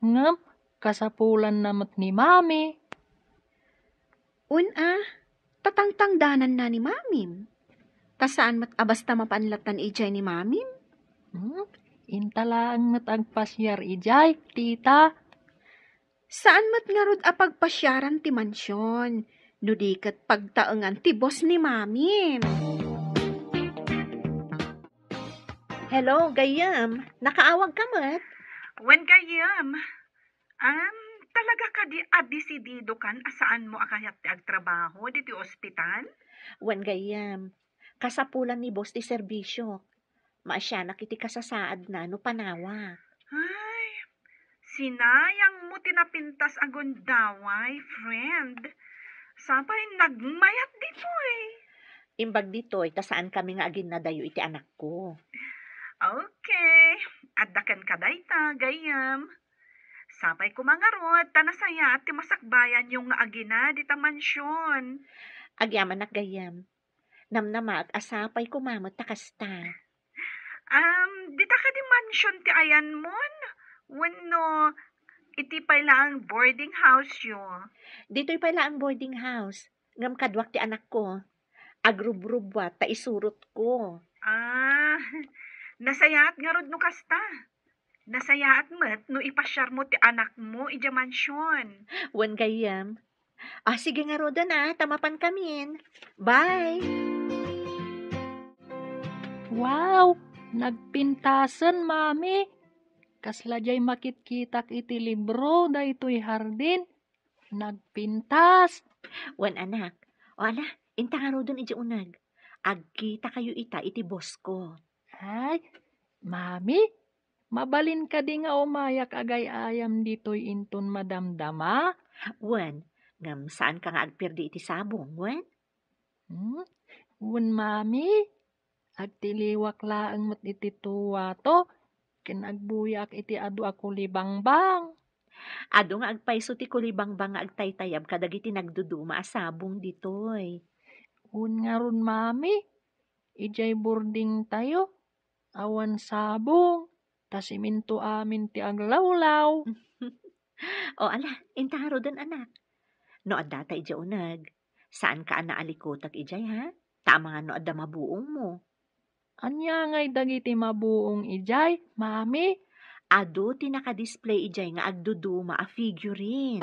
ngem kasapulanna met ni Mami. Wen a, tatangtangdananna ni Mamim. Ta saan met a basta mapanlatan idiay ni Mamim? Hmm? Inta laeng met agpasiar idiay, tita. Saan met ngarud a pagpasiaran ti mansion, no di ket pagtaengan ti boss ni Mamim. Hello, gayyem. Nakaawagka met? Wen, gayyem. Am, talaga kadi a desididokan a saanmo a kayat ti agtrabaho ditoy ospital? Wen, gayyem. Kasapulan ni boss ti serbisyok. Maasianak iti kasasaadna no panawa. Ay, sinayangmo ti napintas a gundaway, friend. Sapay nagmayat ditoy. Imbag ditoy, ta saan kami nga aginnadayo iti anakko. Okay. Adda kenka dayta, gayyem. Sapay koma ngarud, ta nasayaat ti masakbayanyo nga agina dita mansion. Agyamanak, gayyem. Namnamaak a sapay koma met ta kasta. Am, dita kadi mansion ti ayanmon? Wenno iti pay laeng boarding house yo? Ditoy pay laeng boarding house. Ngem kaduak ti anakko. Agrubrubbuat ta isurotko. Ah, nasayaat ngarud no kasta. Nasayaat met no ipasiarmo ti anakmo idiay mansion. Wen, gayyem. Ah, sige ngaruden a, ta mapankamin. Bye! Wow! Nagpintasen, Mami! Kasla diay makitkitak iti libro daytoy hardin. Nagpintas! Wen, anak. O ala, inta ngaruden idiay uneg. Agkitakayo ita iti boss ko. Ay, Mami, mabalin kadi nga umayak agay-ayam ditoy inton madamdama? Wen, ngem saanka nga agperdi iti sabong, wen? Hmm? Wen, Mami, agtiliwak laeng met iti tuwato ken agbuyaak iti adu a kulibangbang. Adu nga agpayso ti kulibangbang nga agtaytayab kadagiti nagduduma a sabong ditoy. Wen ngarud, Mami, idiay boardingtayo, awan sabong, ta simento amin ti aglawlaw. O ala, inta ngaruden, anak. No addata idiay uneg, saanka a naalikutek idiay, ha? Ta amangan no adda mabuongmo. Ania ngay dagiti mabuong idiay, Mami? Adu ti nakadisplay idiay nga agduduma a figurine.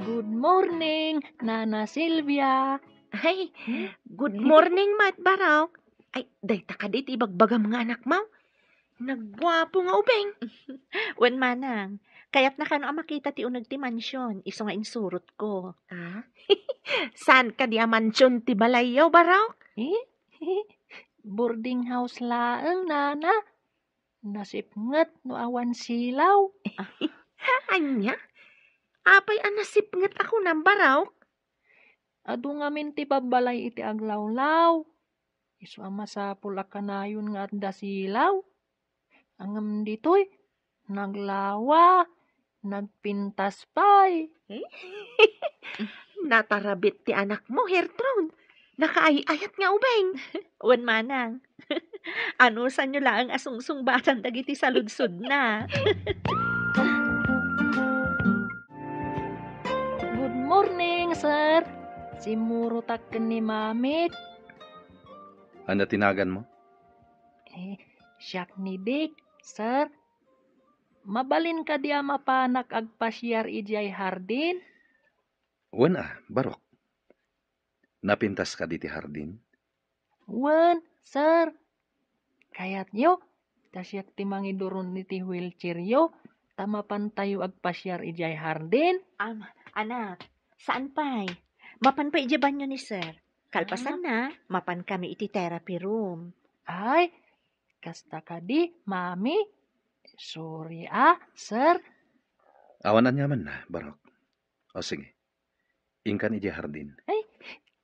Good morning, Nana Silvia. Ay, Hmm? Good morning met, Barok. Ay, dayta kadi ti ibagbagam nga anakmo? Nagguapo nga ubing. Wen, manang, kayatna kano a makita ti uneg ti mansion, isu nga insurotko. Ah? Saan kadi a mansion ti balayyo, Barok? Eh? Boarding house laeng, Nana. Nasipnget no awan silaw. Ania? Apay a nasipnget a kunam, Barok? Adu ngamin ti babbalay iti aglawlaw. Isu a masapul a kanayon nga adda silaw. Ngem ditoy, naglawa, nagpintas pay. Natarabit ti anakmo, Gertrude. Nakaay-ayat nga ubing. Wen, manang. Anusanyo laeng a sungsungbatan dagiti saludsodna. Good morning, sir. Simmurotak ken ni Mamit. Ania ti naganmo? Eh, siak ni Dick, sir. Mabalin kadi a mapanak agpasiar idiay hardin? Wen a, Barok. Napintas kadi ti hardin? Wen, sir. Kayatyo, ta siak ti mangiduron iti wheelchairyo, ta mapantayo agpasiar idiay hardin? Am, anak, saan pay? Mapan pay idiay banyo ni sir. Kalpasanna, mapan kami iti therapy room. Ay, kasta kadi, Mami? Sorry a, sir. Awan aniamanna, Barok. O sige, inkan idiay hardin. Ay,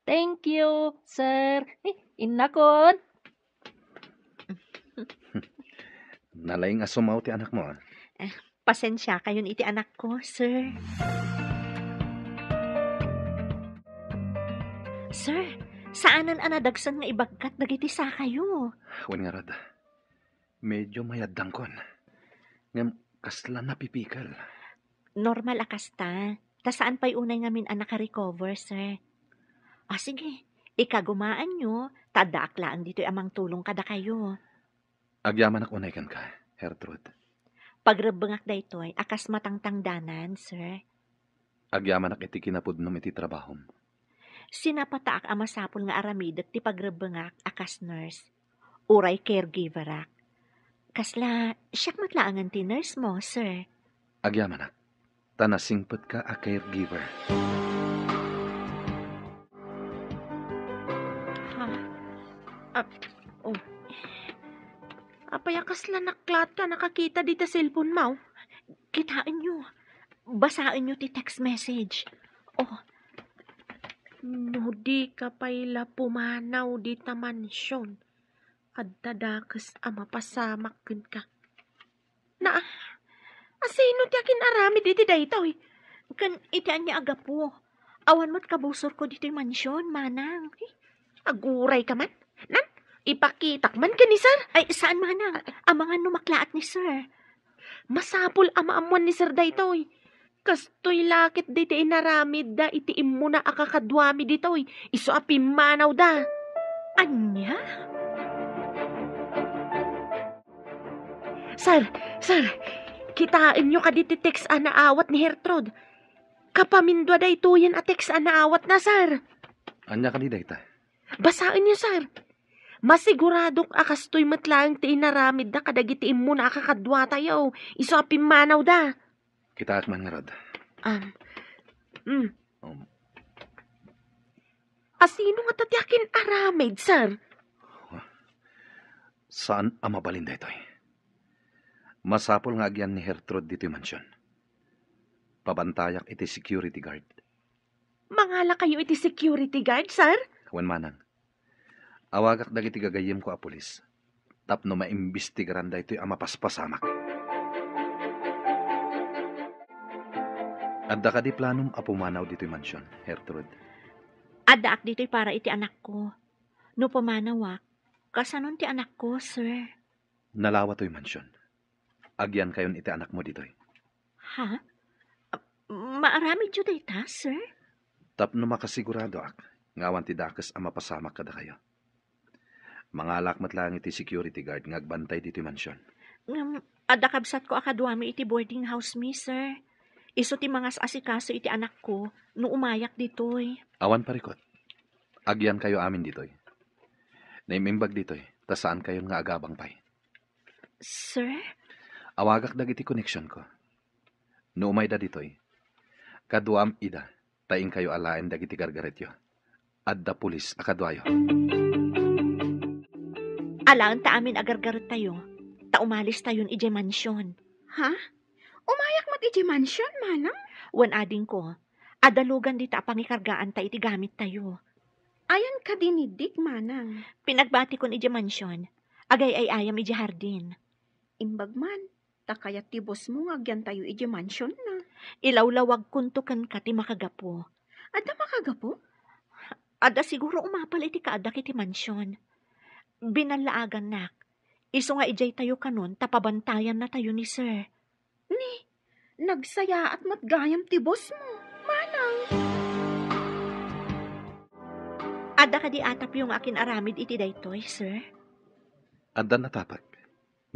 thank you, sir. Eh, innakon. Nalaing a sumaw ti anakmo, a. Eh, pasensiakayon iti anakko, sir. Sir, saanen a nadagsen nga ibagkat dagiti sakayo. Wen ngarud, medyo mayaddangkon. Ngem kasla napipikel. Normal a kasta. Ta saan pay unay ngamin a nakarecover, sir. O sige, ikagumaanyo, ta addaak laeng ditoy a mangtulong kadakayo. Agyamanak unay kenka, Gertrude. Pagrebbengak daytoy a kas matangtangdanan, sir. Agyamanak iti kinapudnom iti trabahom. Sinapataak a masapul nga aramidek ti pagrebbengak a kas nurse. Uray caregiverak. Kasla, siak met laengen ti nurse mo, sir. Agyamanak, ta nasingpetka a caregiver. Ha? Ap-, oh. Apay a kasla naklaat ka nakakita dita cellphone mo? Kitaenyo. Basaenyo ti text message. Oh. No di ka pay la pumanaw dita mansion, adda dakes a mapasamak kenka. Na, asino ti akin-aramid iti daytoy? Ken iti ania a gapu? Awan met kabusorko ditoy mansion, manang. Aguray ka man? Nan, ipakitak man ken ni sir? Ay, saan, manang. Amangan no maklaat ni sir. Masapul a maammuan ni sir daytoy. Kastoy la ket dayta inaramidda iti immuna a kakaduami ditoy, isu a pimmanawda. Ania? Sir, sir, kitaenyo kadi ti text a naawat ni Gertrude? Kapamindua daytoyen a text a naawatna, sir. Ania kadi dayta? Basaenyo, sir. Masiguradok a kastoy met laeng ti inaramidda kadagiti immuna a kakaduatayo, isu a pimmanawda. Kitaek man ngarud. Um, mm. Um. Asino ngata ti akin-aramid, sir? Saan a mabalin daytoy. Masapul nga agyan ni Gertrude ditoy mansion. Pabantayak iti security guard. Mangalakayo iti security guard, sir? Wen, manang. Awagak dagiti gagayyemko a pulis tapno maimbestigaran daytoy a mapaspasamak. Adda kadi planom a pumanaw ditoy mansion, Gertrude? Addaak ditoy para iti anakko. No pumanawak, kasanon ti anakko, sir? Nalawa toy mansion. Agyankayon iti anakmo ditoy. Ha? Maaramidyo dayta, sir? Tapno makasiguradoak nga awan ti dakes a mapasamak kadakayo. Mangalak met laeng iti security guard nga agbantay ditoy mansion. Ngem, adda kabsatko a kaduami iti boarding house mi, sir. Isu ti mangas-asikaso iti anakko no umayak ditoy. Awan parikot. Agyankayo amin ditoy. Naim-imbag ditoy, ta saankayon nga agabang pay. Sir? Awagak dagiti koneksionko. No umayda ditoy, kaduam ida, ta inkayo alaen dagiti gargaretyo. Adda pulis a kaduayo. Alaenta amin a gargarettayo, ta umalistayon idiay mansion. Ha? Umayak met idiay mansion, manang? Wen, adingko, adda lugan dita a pangikargaanta iti gamittayo. Ayan kadi ni Dick, manang? Pinagbatikon idiay mansion. Agay-ay-ayam idiay hardin. Imbag man, ta kayat ti bossmo nga agyantayo idiay mansionna. Ilawlawagkonto kenka ti makagapu. Adda makagapu? Adda siguro umapal iti kaaddak iti mansion. Binallaagannak. Isu nga idiaytayo kanon ta pabantayannatayo ni sir. Ni, nagsayaat met gayam ti bossmo, manang. Adda kadi atapyo nga akin-aramid iti daytoy, sir? Adda natapek,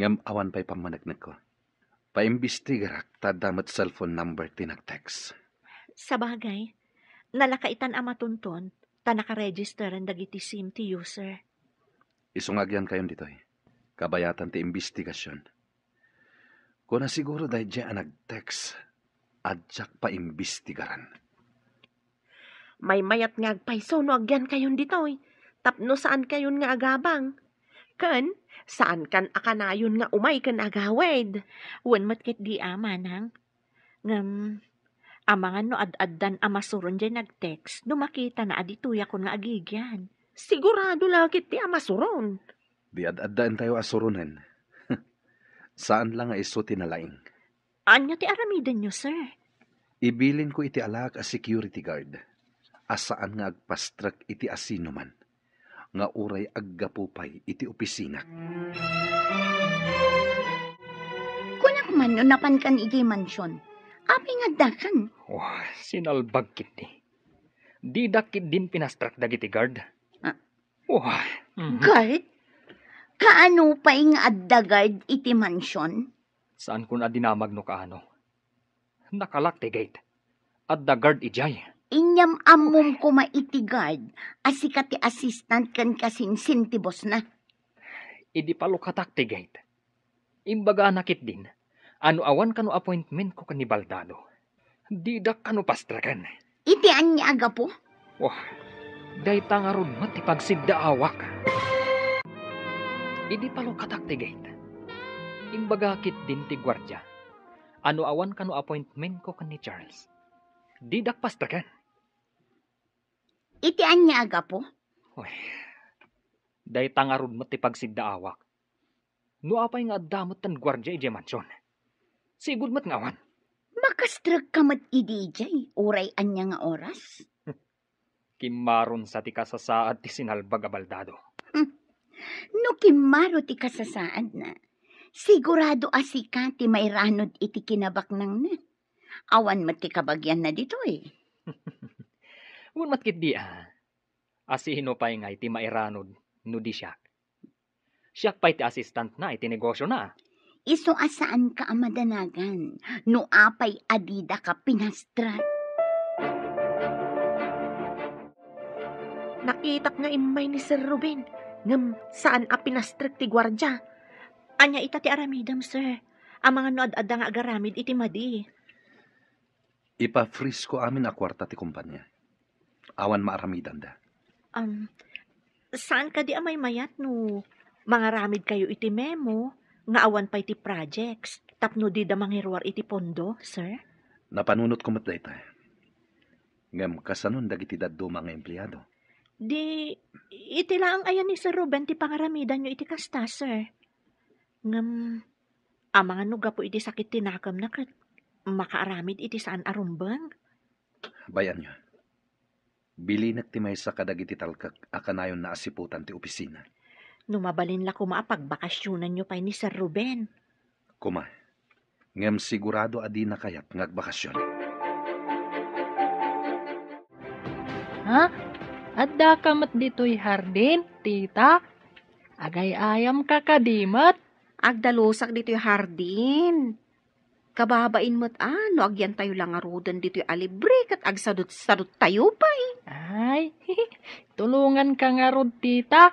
ngem awan pay pammaneknekko. Paimbestigarak ta adda met cellphone number ti nag-text. Sabagay, nalakaitan a matunton ta nakaregisteren dagiti sim ti user. Isu nga agyankayon ditoy. Kabayatan ti imbestigasion. Kuna siguro daydiay a nag-text a diak paimbestigaran. Maymayat nga agpayso no agyankayon ditoy, tapno saankayon nga agabang. Ken, saankan a kanayon nga umay ken agawid. Wen met ketdi a, manang. Ngem, amangan no ad-addan a masuron diay nag-text no makitana a ditoyakon nga agigian. Sigurado la ketdi a masuron. Di ad-addaentayo a suronen. Saan la nga isu ti nalaing. Ania ti aramidenyo, sir? Ibilinko iti alaak a security guard a saan nga agpastrek iti asinoman nga uray aggapu pay iti opisinak. Kunak man no napankan idiay mansion. Apay nga addakan? Oh, sinalbag ketdi. Didak ketdin pinastrek dagiti guard. Ah. Oh. Mhm. Guard? Kaano pay nga adda guard iti mansion? Saankon a dinamag no kaano. Nakalak ti gate. Adda guard idiay. Inyam-ammom koma iti guard a sika ti assistant ken kasinsin ti bossna. Idi palukatak ti gate, imbagana ketdin a no awan kano appointmentko ken ni Baldado, didak kano pastreken. Iti ania a gapu? Wah, dayta ngarud met ti pagsiddaawak. Idi palukatak ti gate, imbaga ketdin ti guardia a no awan kano appointmentko ken ni Charles, didak pastreken. Iti ania a gapu? Uy, dayta ngarud met ti pagsiddaawak. No apay nga adda met ti guardia idiay mansion, sigud met nga awan. Makastrekka met idi idiay, uray ania nga oras? Kimmaron sa ti kasasaad ti sinalbag a baldado. Hmm. No kimmaro ti kasasaadna, sigurado a sika ti mairanod iti kinabaknangna. Awan met ti kabagianna ditoy. Wen met ketdi a, asino pay ngay ti mairanod no di siak? Siak pay ti assistantna iti negosiona. Isu a saanka a madanagan no apay a didaka pinastrek. Nakitak nga immay ni Sir Ruben, ngem saan a pinastrek ti guardia. Ania ita ti aramidem, sir? Amangan no ad-adda nga agaramid iti madi. Ipa-freeze ko amin a kuarta ti kompania. Awan maaramidanda. Um, saan kadi a maymayat no mangaramidkayo iti memo nga awan pay ti projects tapno dida mangiruar iti pondo, sir? Napanunotko met dayta. Ngem kasanon dagiti dadduma nga empleado? Di, iti laeng aya ni Sir Ruben ti pangaramidanyo iti kasta, sir. Ngem, amangan no gapu iti sakit ti nakemna ket makaaramid iti saan a rumbeng? Bay-anyo. Bilinek ti maysa kadagiti talkek a kanayon naasiputan ti opisina. No mabalin la koma a pagbakasionanyo pay ni Sir Ruben. Koma, ngem sigurado a dina kayat nga agbakasion. Ha? Addaka met ditoy hardin, tita? Agay-ayamka kadi met? Agdalusak ditoy hardin. Kababain met a no agyantayo la ngaruden ditoy a libre ket agsadut-saduttayo pay. Ay, tulonganka ngarud, tita.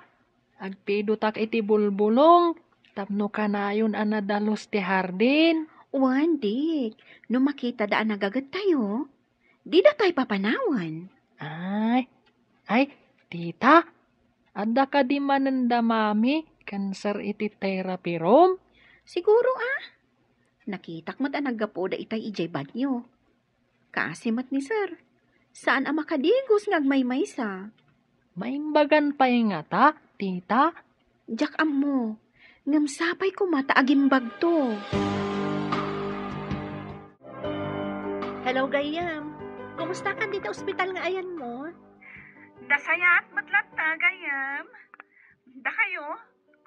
Agpidotak iti bulbulong tapno kanayon a nadalus ti hardin. Wen, Dick, no makitada a nagagettayo, dida tayo papanawen. Ay, ay, tita, adda kadi manen da mami ken sir iti therapy room? Siguro a. Nakitak met a naggapuda itay idiay banyo. Kaasi met ni sir. Saan a makadigos nga agmaymaysa. Maimbagan pay ngata, tita? Diak ammo. Ngem sapay koma ta agimbagto. Hello, gayyem. Kumusta kan dita ospital nga ayanmo? Nasayaat met latta, gayyem. Dakayo?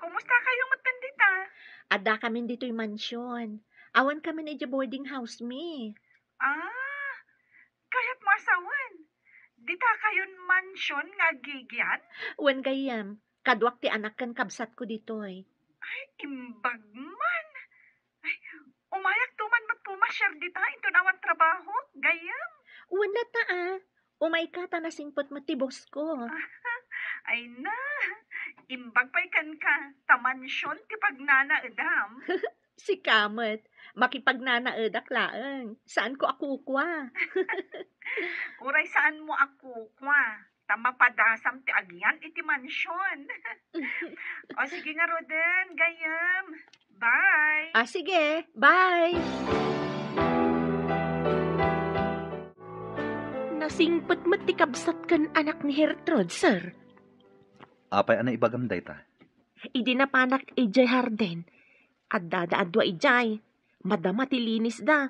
Kumusta kayo met dita? Adda kamin ditoy mansion. Awan kamin idiay boarding house mi. Ah, kayat mo a sawen? Dita kayon mansion nga agigian? Wen gayyem, kaduak ti anak ken kabsatko ditoy. Ay, imbag man. Ay, umayak to man met pumasiar dita inton awan trabaho, gayyem? Wen latta a, umayka ta nasingpet met ti boss ko. Ay na, imbag pay kenka, ta mansion ti pagnanaedam. Sika met, makipagnanaedak laeng. Saanko a kukua. Uray saanmo a kukua, ta mapadasam ti agian iti mansion. O sige ngaruden, gayyem. Bye. Ah, sige. Bye. Nasingpet met ti kabsat ken anak ni Gertrude, sir. Apay a naibagam dayta? Idi napanak idiay hardin, addada a dua idiay. Madama ti linisda.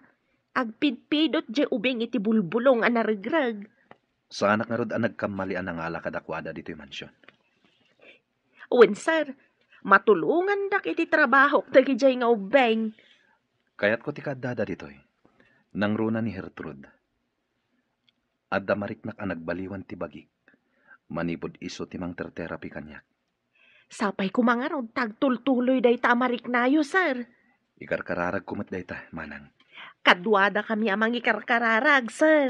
Agpidpidot diay ubing iti bulbulong a naregreg. Saanak ngarud a nagkammali a nangala kadakuada ditoy mansion. Wen, sir. Matulongandak iti trabahok dagidiay nga ubbing. Kayatko ti kaaddada ditoy. Nangruna ni Gertrude. Adda mariknak a nagbaliwan ti bagik. Manipud isu ti mangter-therapy kaniak. Sapay koma ngarud ta agtultuloy dayta a mariknayo, sir. Ikarkararagko met dayta, manang. Kaduadakami a mangikarkararag, sir.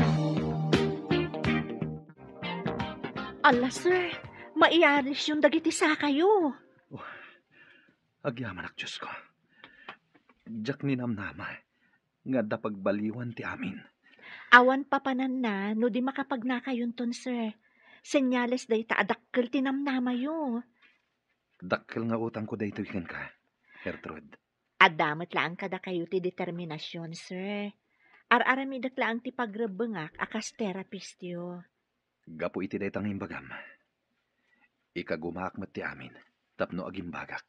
Ala, sir, maiarisyon dagiti sakayo. Oh, agyamanak, Diosko. Diak ninamnama nga adda pagbaliwan ti amin. Awan papananna no di makapagnakayonton, sir. Senyales dayta a dakkel ti namnamayo. Dakkel nga utangko daytoy kenka, Gertrude. Adda met laeng kadakayo ti determinasion, sir. Ar-aramidek laeng ti pagrebbengak a kas therapistyo. Gapu iti dayta nga imbagam, ikagumaak met ti amin tapno agimbagak.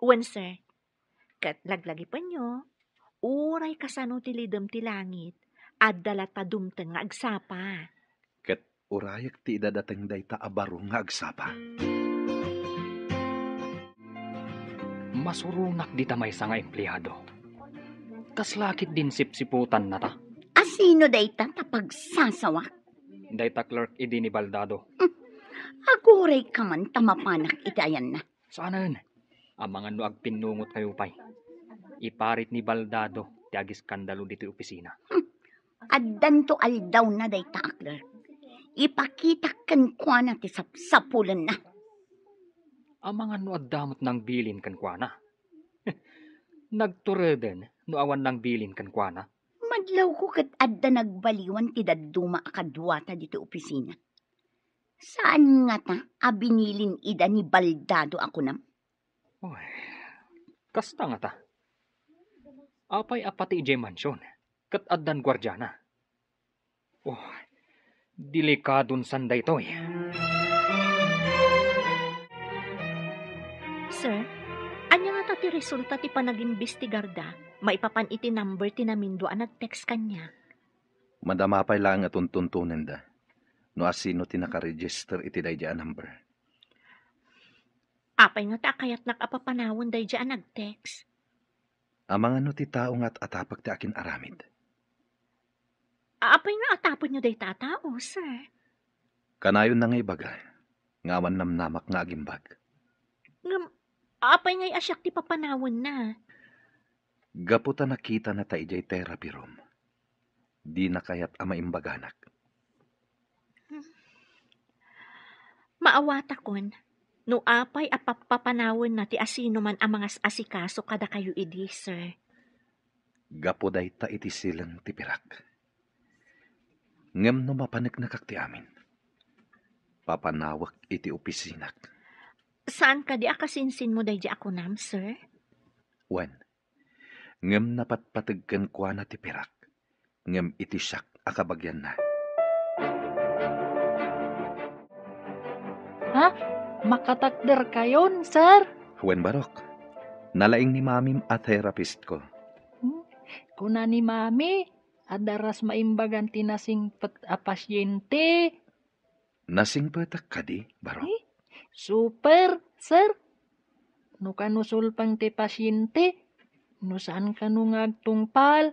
Wen, sir. Ket laglagipenyo, uray kasano ti lidem ti langit, adda latta dumteng nga agsapa. Ket urayek ti idadateng dayta a baro nga agsapa. Masuronak dita maysa nga empleado. Kasla ket din sipsiputanna ta? A sino dayta ta pagsasawak? Dayta clerk idi ni Baldado. Hmm. Agurayka man ta mapanak iti ayanna. Saanen. Amangan no agpinnungotkayo pay. Iparit ni Baldado ti agiskandalo ditoy opisina. Hmm. Addanto aldawna dayta a clerk. Ipakitak kenkuana ti sapsapulenna. Amangan no adda met nangbilin kenkuana. Nagtureden no awan nangbilin kenkuana. Madlawko ket adda nagbaliwan ti dadduma a kaduata ditoy opisina. Saan ngata a binilin ida ni Baldado a kunam? Uy, Kasta ngata. Apay a pati idiay mansion, ket addan guardiana? Oh, delikadon san daytoy. Sir, ania ngata ti resulta ti panagimbestigarda maipapan iti number ti namindua a nag-text kaniak? Madama pay laeng a tuntuntonenda no asino ti nakaregister iti daydiay a number. Apay ngata a kayatnak a papanawen daydiay a nag-text? Amangan no ti tao nga at-atapek ti akin-aramid. Apay nga atapenyo dayta a tao, sir? Kanayonna nga ibaga nga awan namnamak nga agimbag. Ngem, apay ngay a siak ti papanawenna? Gapu ta nakitana ta idiay therapy room, dina kayat a maimbaganak. Maawatakon no apay a pappapanawenna ti asinoman a mangas-asikaso kadakayo idi, sir. Gapu dayta iti silen ti pirak. Ngem no mapaneknekak ti amin, papanawek iti opisinak. Saan kadi a kasinsinmo daydi a kunam, sir? Wen, ngem napatpateg kenkuana ti pirak, ngem iti siak a kabagianna. Ha? Makatakderkayon, sir? Wen, Barok. Nalaing ni mamim a therapist ko. Hmm? Kuna ni mami, adda ras maimbagan ti nasingpet a pasyente. Nasingpetak kadi, Barok? Eh, super, sir. No kano sulpeng ti pasyente, no saan kano nga agtungpal,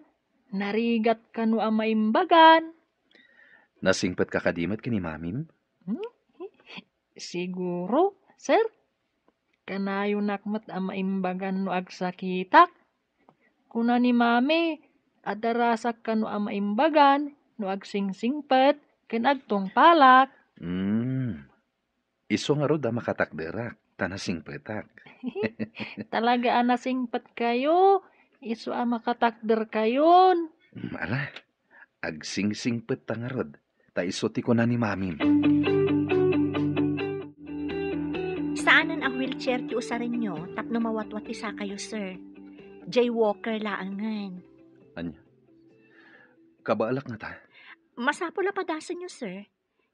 narigat kano a maimbagan. Nasingpetka kadi met ken ni mamim? Hmm? Siguro, sir. Kanayonak met a maimbagan no agsakitak. Kuna ni mami, adda rasak kano a maimbagan no agsingsingpet ken agtungpalak. Hmm. Isu ngarud a makatakderak, ta nasingpetak. Talaga a nasingpetkayo, isu a makatakderkayon. Hmm, ala, agsingsingpet ta ngarud, ta isu ti kuna ni mamim. Saanen a wheelchair ti usarenyo tapno mawatwat ti sakayo, sir. Jaywalker laengen. Ania? Kabaalak ngata? Masapul a padasenyo, sir.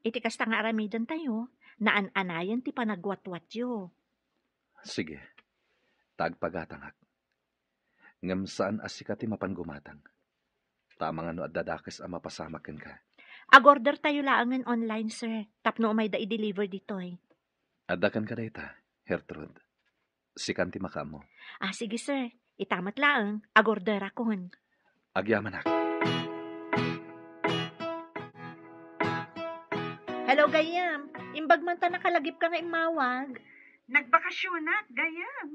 Iti kasta nga aramidentayo, naan-anayen ti panagwatwatyo. Sige, ta agpagatangak. Ngem saan a sika ti mapan gumatang. Ta amangan no adda dakes a mapasamak kenka. Agordertayo laengen online, sir, tapno umayda i-deliver ditoy. Adda kenka dayta, Gertrude. Sikan ti makaammo. Ah, sige, sir. Ita met laeng, agorderakon. Agyamanak. Hello, gayyem. Imbag man ta nakalagipka nga immawag. Nagbakasionak, gayyem.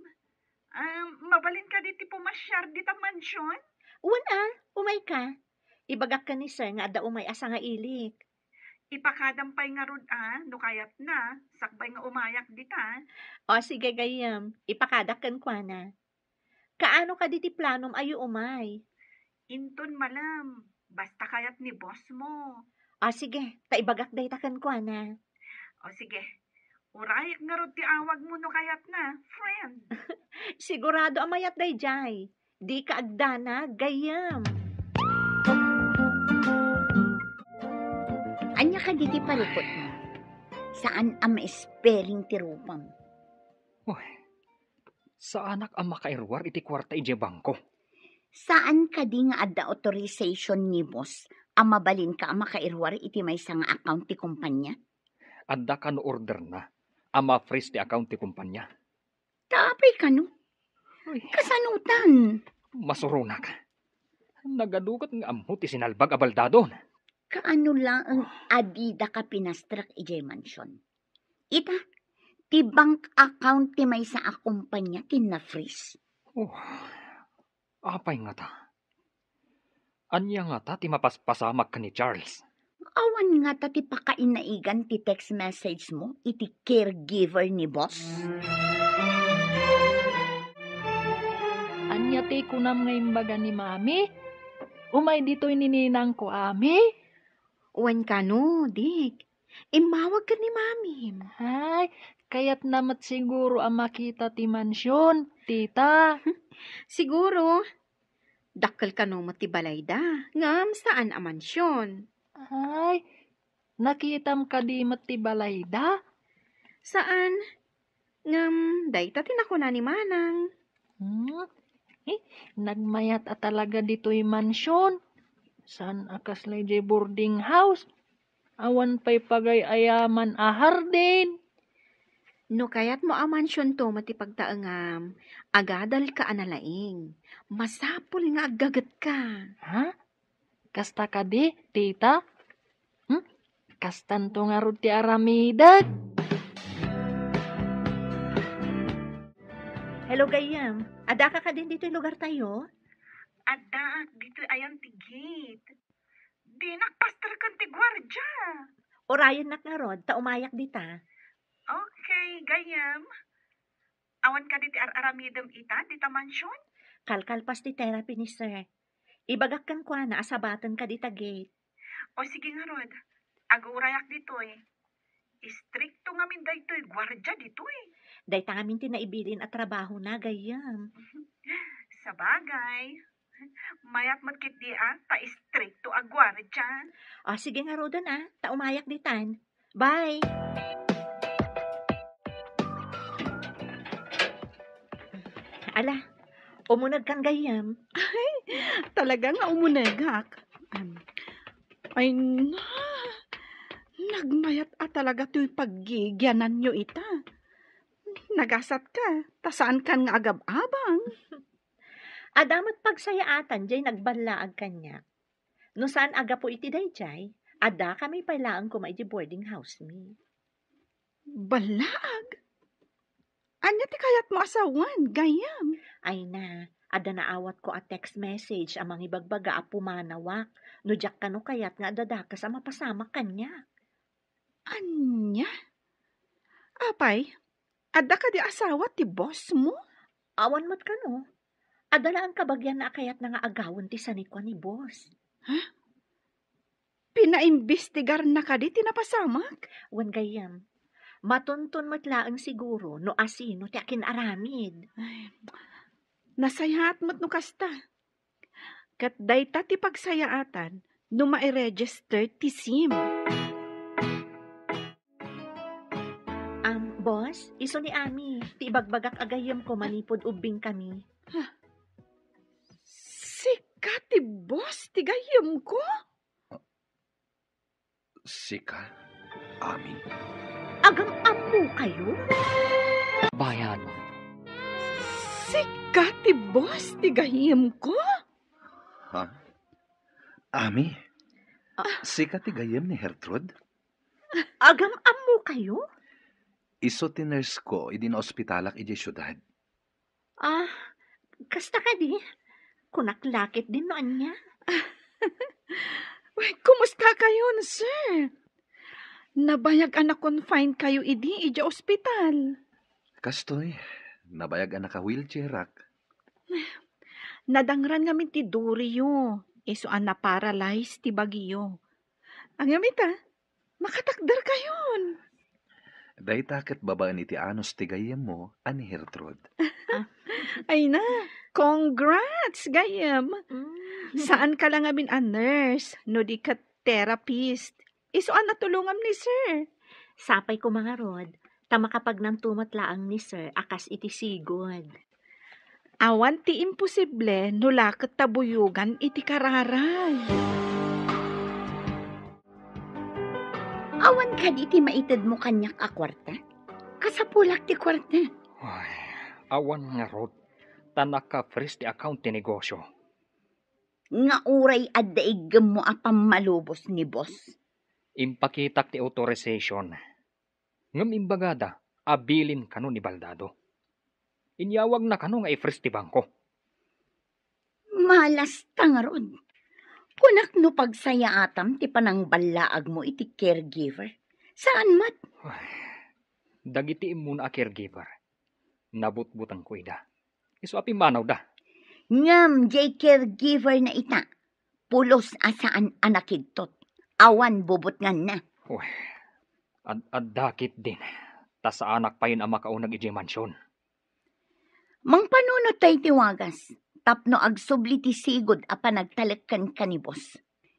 Um, mabalin kadi ti pumasiar dita mansion? Wen a, umayka. Ibagak ken ni sir nga adda umay a sangailik. Ipakadam pay ngarud a, no kayatna, sakbay nga umayak dita. O, sige, gayyem. Ipakadak kenkuana. Kaano kadi ti planom a umay? Inton malem, basta kayat ni boss mo. O, sige, ta ibagak dayta kenkuana. O, sige. Urayek ngarud ti awag mo no kayatna, friend. Sigurado a mayat daydiay. Dika agdanag, gayyem. Ania kadi ti palukotmo? Saan a ma-spelling ti rupam. Uy, saanak a makairuar iti kuarta idiay bangko. Saan kadi nga adda authorization ni boss a mabalinka a makairuar iti maysa nga account ti kumpanya? Adda kano orderna a ma-freeze ti account ti kumpanya. Ta apay kano? Uy. Kasanotan? Masuronak. Nagadugat nga ammo ti sinalbag a baldadon. Kaano laeng a didaka pinastrek idiay mansion? Ita, ti bank account ti maysa a kumpanya ti na-freeze. Oh, apay ngata? Ania ngata ti mapaspasamak ken ni Charles? Awan ngata ti pakainaigan ti text message mo iti caregiver ni boss? Ania ti kunam nga imbaga ni Mami? Umay ditoy ni ninangko, Ami? Wen kano, Dick. Immawag ken ni Mamim. Ay, kayatna met siguro a makita ti mansion, tita. Siguro, dakkel kano met ti balayda, ngem saan a mansion. Ay, nakitam kadi met ti balayda? Saan, ngem dayta ti nakuna ni Manang. Hmm? Eh, nagmayat a talaga ditoy mansion. Saan a kasla idiay boarding house? Awan pay pagay-ayaman a hardin. No kayatmo a mansionto met ti pagtaengam, agadalka a nalaing. Masapul nga aggagetka. Ha? Kasta kadi, tita? Hmm? Kastanto ngarud ti aramidek? Hello, gayyem. Addaka kadin ditoy lugartayo? Addaak ditoy ayan ti gate. Dinak pasterken ti guardia. Urayennak ngarud, ta umayak dita. Okay, gayyem. Awan kadi ti ar-aramidem ita, dita mansion? Kalkalpas ti therapy ni sir. Ibagak kenkuana a sabatenka dita gate. O sige ngarud, agurayak ditoy. Istrikto ngamin daytoy guardia ditoy. Dayta ngamin ti naibilin a trabahona, gayyem. Sabagay. Mayat met ketdi a, ta istrikto a guardia. O, sige ngaruden a, ta umayak ditan. Bye! Ala, umunegkan gayyem. Ay, talaga nga umunegak. Am, ay na, nagmayat a talaga toy paggigiananyo ita. Nagasatka, ta saankan nga agab-abang. Adda met pagsayaatan jay nagballaag kaniak. No saan a gapu iti dayjay, addakami pay laeng koma iti boarding house mi. Ballaag? Ania ti kayatmo a sawen, gayyem? Ay na, adda naawatko a text message a mangibagbaga a pumanawak no diak kano kayat nga adda dakes a mapasamak kaniak. Ania? Apay, adda kadi asawa ti boss mo? Awan met kano. Adda laeng kabagianna a kayatna nga agawen ti sanikua ni boss. Ha? Pinaimbestigarna kadi ti napasamak? Wen gayyem. Matunton met laeng siguro no asino ti akin-aramid. Ay, nasayaat met no kasta. Ket dayta ti pagsayaatan no mai-register ti sim. Am, boss, isu ni Ami, ti ibagbagak a gayyemko manipud ubbingkami. Sika ti boss ti gayyemko? Sika, Ami? Agam-ammokayo? Bayan. Sika ti boss ti gayyemko? Ha? Ami? Ah. Sika ti gayyem ni Gertrude? Agam-ammokayo? Isu ti nurse ko idi naospitalak idiay siudad. Ah, kasta kadi? Kunak la ketdin no ania. Uy, kumusta kayon, sir? Nabayag a na-confine kayo idi idiay ospital. Kastoy, nabayag a naka-wheelchairak. Nadangran ngamin ti duriyo, isu a na-paralyze ti bagiyo. Ngem ita, makatakder kayon. Dayta ket babaen iti anus ti gayyemmo a ni Gertrude. Ay na, congrats, gayyem. Mm. Saanka la ngamin a nurse, no di ket therapist. Isu a natulongam ni sir. Sapay koma ngarud, ta makapagnanto met laeng ni sir a kas iti sigud. Awan ti imposible no la ket ta buyogan iti kararay. Awan kadi ti maitedmo kaniak a kuarta? Kasapulak ti kuarta. Ay, awan ngarud, ta naka-freeze ti account ti negosyo. Nga uray adda iggemmo a pammalubos ni boss. Impakitak ti authorization. Ngem imbagada a bilin kano ni Baldado. Inyawagna kano nga i-freeze ti bangko. Malasta ngarud. Kunak no pagsayaatam ti panangballaagmo iti caregiver. Saan met? Ay, dagiti immuna a caregiver, nabutbutengko ida. Isu a pimmanawda. Ngem diay caregiver na ita, pulos a saan a nakigtot. Awan bubutnganna. Uy, ad-, adda ketdin, ta saanak payen a makauneg idiay mansion. Mangpanunot Tay ti wagas, tapno agsubli ti sigud a panagtalek kenka ni boss.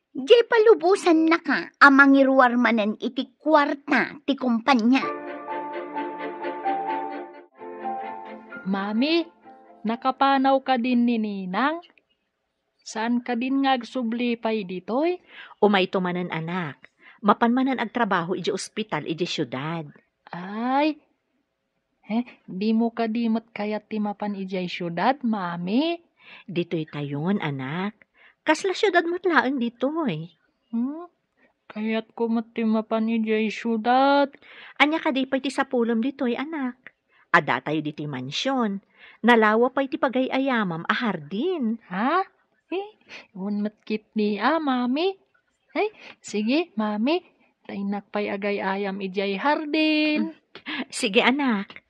Diay palubosannaka a mangiruar manen iti kuarta ti kompania. Mami, nakapanaw kadin ni Ninang? Saan kadin nga agsubli pay ditoy? Umayto manen, anak. Mapan manen agtrabaho idiay ospital idiay siudad. Ay, eh, dimo kadi met kayat ti mapan idiay siudad, Mami? Ditoytayon, anak. Kasla siudad met laeng ditoy. Hmm? Kayatko met ti mapan idiay siudad. Ania kadi pay ti sapulem ditoy, anak? Addatayo ditoy mansion. Nalawa pay ti pagay-ayamam a hardin. Ha? Eh, wen met ketdi a, Mami. Ay, sige, Mami. Ta innak pay agay-ayam idiay hardin. Sige, anak.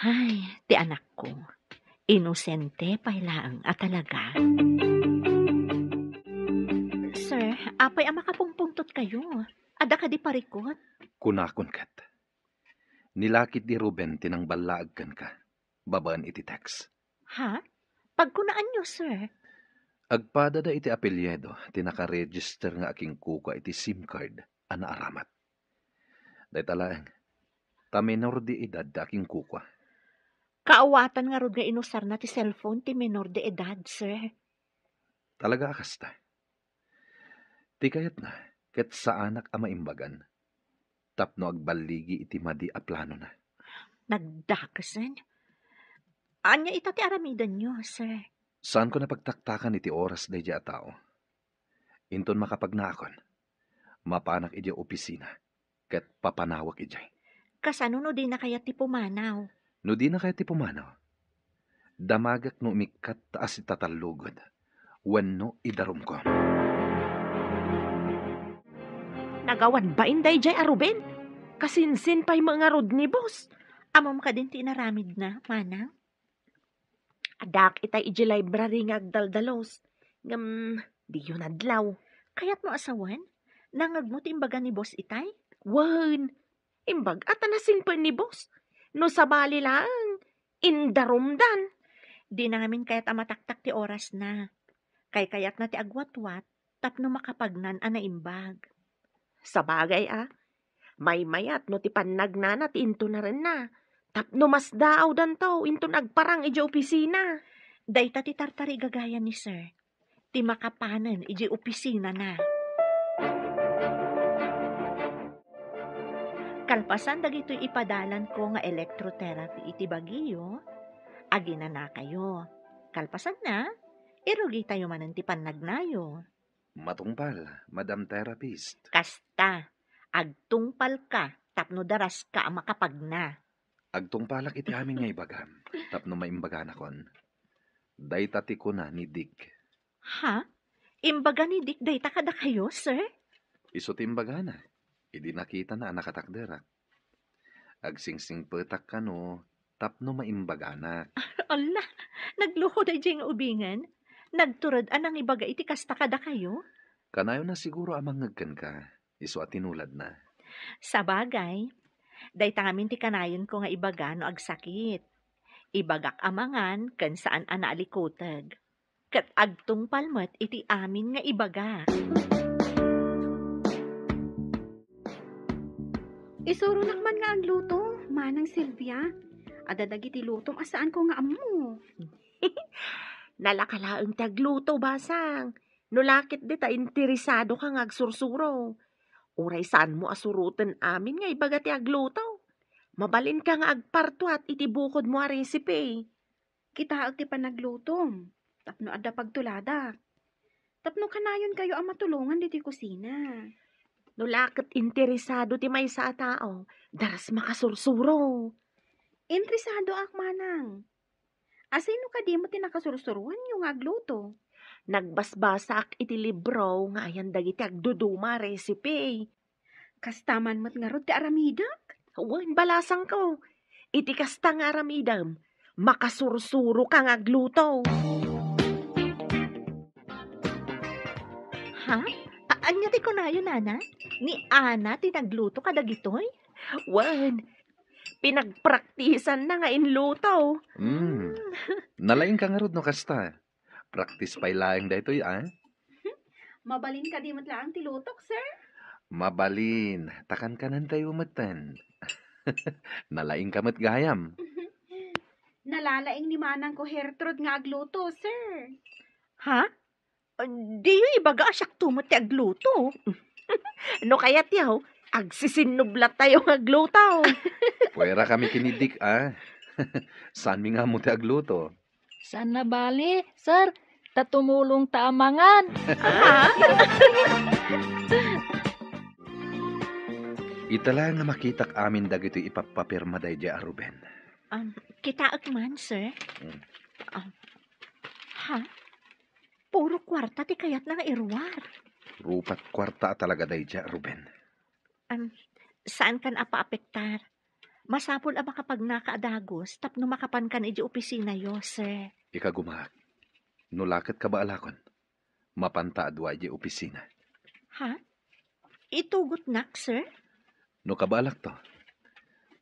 Ay, ti anakko. Inosente pay laeng a talaga. Sir, apay a makapungpungtotkayo? Adda kadi parikut? Kunakon ket. Ni lakit di Ruben ti nangballaag kenka, babaen iti text. Ha? Pagkunaanyo, sir? Agpadada iti apelyido ti nakaregister nga akinkukua iti SIM card a naaramat. Dayta laeng, ta menor de edad ti akinkukua. Kaawatan ngarud nga inusarna ti cellphone ti menor de edad, sir. Talaga a kasta? Ti kayatna, ket saanak a maimbagan tapno agballigi iti madi a planona. Nagdakesen? Ania ita ti aramidenyo, sir? Saanko napagtaktakan iti oras daydiay a tao. Inton makapagnaakon, mapanak idiay opisina ket papanawek idiay. Kasano no dina kayat ti pumanaw? No dina kayat ti pumanaw, damagek no umikkat ta asitatallugen wenno idarumko. Nagawan bain daydiay a Ruben? Kasinsin pay met ngarud ni boss. Ammom kadin ti inaramidna, manang? Addaak itay idiay library nga agdaldalus. Ngem, diyo nadlaw. Kayatmo a sawen? Nangngegmo ti imbaga ni boss itay? Wen, imbag-a ta nasingpet ni boss. No sabali laeng, indarumdan. Dina ngamin kayat a mataktak ti orasna. Kaykayatna ti agwatwat tapno makapagnan a naimbag. Sabagay a, maymayat no ti pannagnana ti intunarenna, tapno masdaawdanto inton agparang idiay opisina. Dayta ti tartarigagayan ni Sir, ti makapanen idiay opisinana. Kalpasan dagitoy ipadalanko nga electrotherapy iti bagiyo, aginanakayo. Kalpasanna, irugitayo manen ti pannagnayo. Matungpal, Madam Therapist. Kasta, agtungpalka tapno daraska a makapagna. Agtungpalak iti amin nga ibagam tapno maimbaganakon. Dayta ti kuna ni Dick. Ha? Imbaga ni Dick dayta kadakayo, sir? Isu ti imbagana idi nakitana a nakatakderak. Agsingsingpetak kano tapno maimbaganak. Alla, nagluko daydiay nga ubingen. Nagtured a nangibaga iti kasta kadakayo? Kanayon a siguro a mangngeg kenka, isu a tinuladna. Sabagay, dayta ngamin ti kanayonko nga ibaga no agsakit. Ibagak a mangan ken saan a naalikuteg. Ket agtungpal met iti amin nga ibagak. Isuronak man nga agluto, Manang Silvia. Adda dagiti lutom a saanko nga ammo. Nalaka laeng ti agluto, basang. No lakit dita interesado ka nga agsursuro. Uray saanmo a suroten amin nga ibaga ti agluto. Mabalinka nga agpartuat iti bukodmo a recipe. Kitaek ti panaglutom, tapno adda pagtuladak. Tapno kanayonkayo a matulongan ditoy kusina. No la ket interesado ti maysa a tao, daras makasursuro. Interesadoak, manang. Asino kadi met ti nakasursuroanyo nga agluto? Nagbasbasaak iti libro nga ayan dagiti agduduma a recipe. Kasta man met ngarud ti aramidek? Wen, balasangko. Iti kasta nga aramidem, makasursuroka nga agluto. Ha? A-, ania ti kunayo, nana? Ni Ana ti nagluto kadagitoy? Wen, Pinagpraktisanna nga inluto. Hmm. Nalaingka ngarud no kasta. Practice pay laeng daytoy, a? Mabalin kadi met laeng ti lutok, sir? Mabalin. Ta kankanentayo metten. Nalaingka met gayam. Nalalaing ni manangko Gertrude nga agluto, sir. Ha? Diyo ibaga a siakto met ti agluto. No kayatyo, agsisinnublattayo nga agluto. Puwera kami ken ni Dick, a? Saanmi nga ammo ti agluto. Saan a bale, sir, ta tumulongta a mangan. Ita la nga makitak amin dagitoy ipappapirma daydiay a Ruben. Um, kitaek man, sir. Mm. Um, ha? Puro kuarta ti kayatna nga iruar. Rupat kuarta a talaga daydiay a Ruben. Um, saankan a paapektar. Masapul a makapagnaka a dagus tapno makapankan idiay opisinayo, sir. Ikagumaak. No la ket kabaalakon, mapanta a dua idiay opisina. Ha? Itugotnak, sir? No kabaalakto,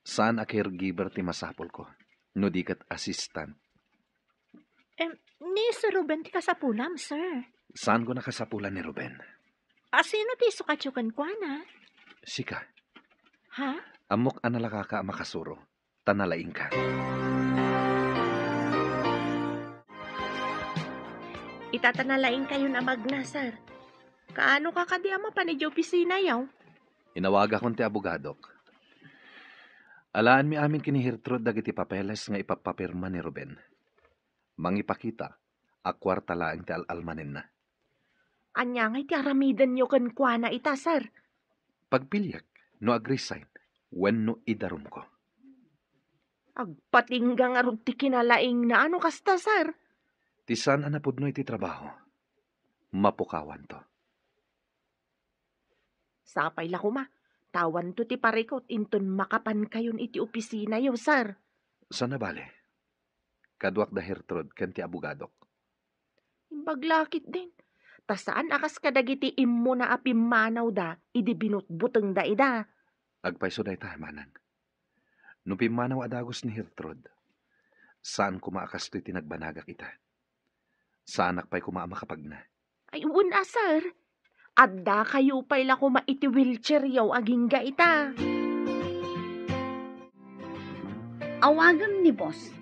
saan a caregiver ti masapulko, no di ket assistant. Em, ni Sir Ruben ti kasapulam, sir. Saanko a kasapulan ni Ruben? A, sino ti isukatyo kenkuana? Sika. Ha? Ammok a nalakaka a makasuro, ta nalaingka. Ita ta nalaingkayon a magna, sir. Kaanoka kadi a mapan idiay opisinayo? Inawagakon ti abogadok. Alaenmi amin ken ni Gertrude dagiti papeles nga ipappapirma ni Ruben. Mangipakita a kuarta laeng ti al-almanenna. Ania ngay ti aramidenyo kenkuana ita, sir? Pagpiliek no ag-resign wenno idarumko. Agpatingga ngarud ti kinalaingna no kasta, sir. Ti saan a napudno iti trabaho, mapukawanto. Sapay la koma, ta awanto ti parikut inton makapankayon iti opisinayo, sir. Saan a bale. Kaduak da Gertrude ken ti abogadok. Imbag la ketdin, ta saan a kas kadagiti immuna a pimmanawda idi binutbutengda ida. Agpayso dayta, manang. No pimmanaw a dagus ni Gertrude, saan koma a kastoy ti nagbanagak ita. Saanak pay koma a makapagna. Ay, wen a, sir. Addakayo pay la koma iti wheelchairyo agingga ita. Awagem ni boss.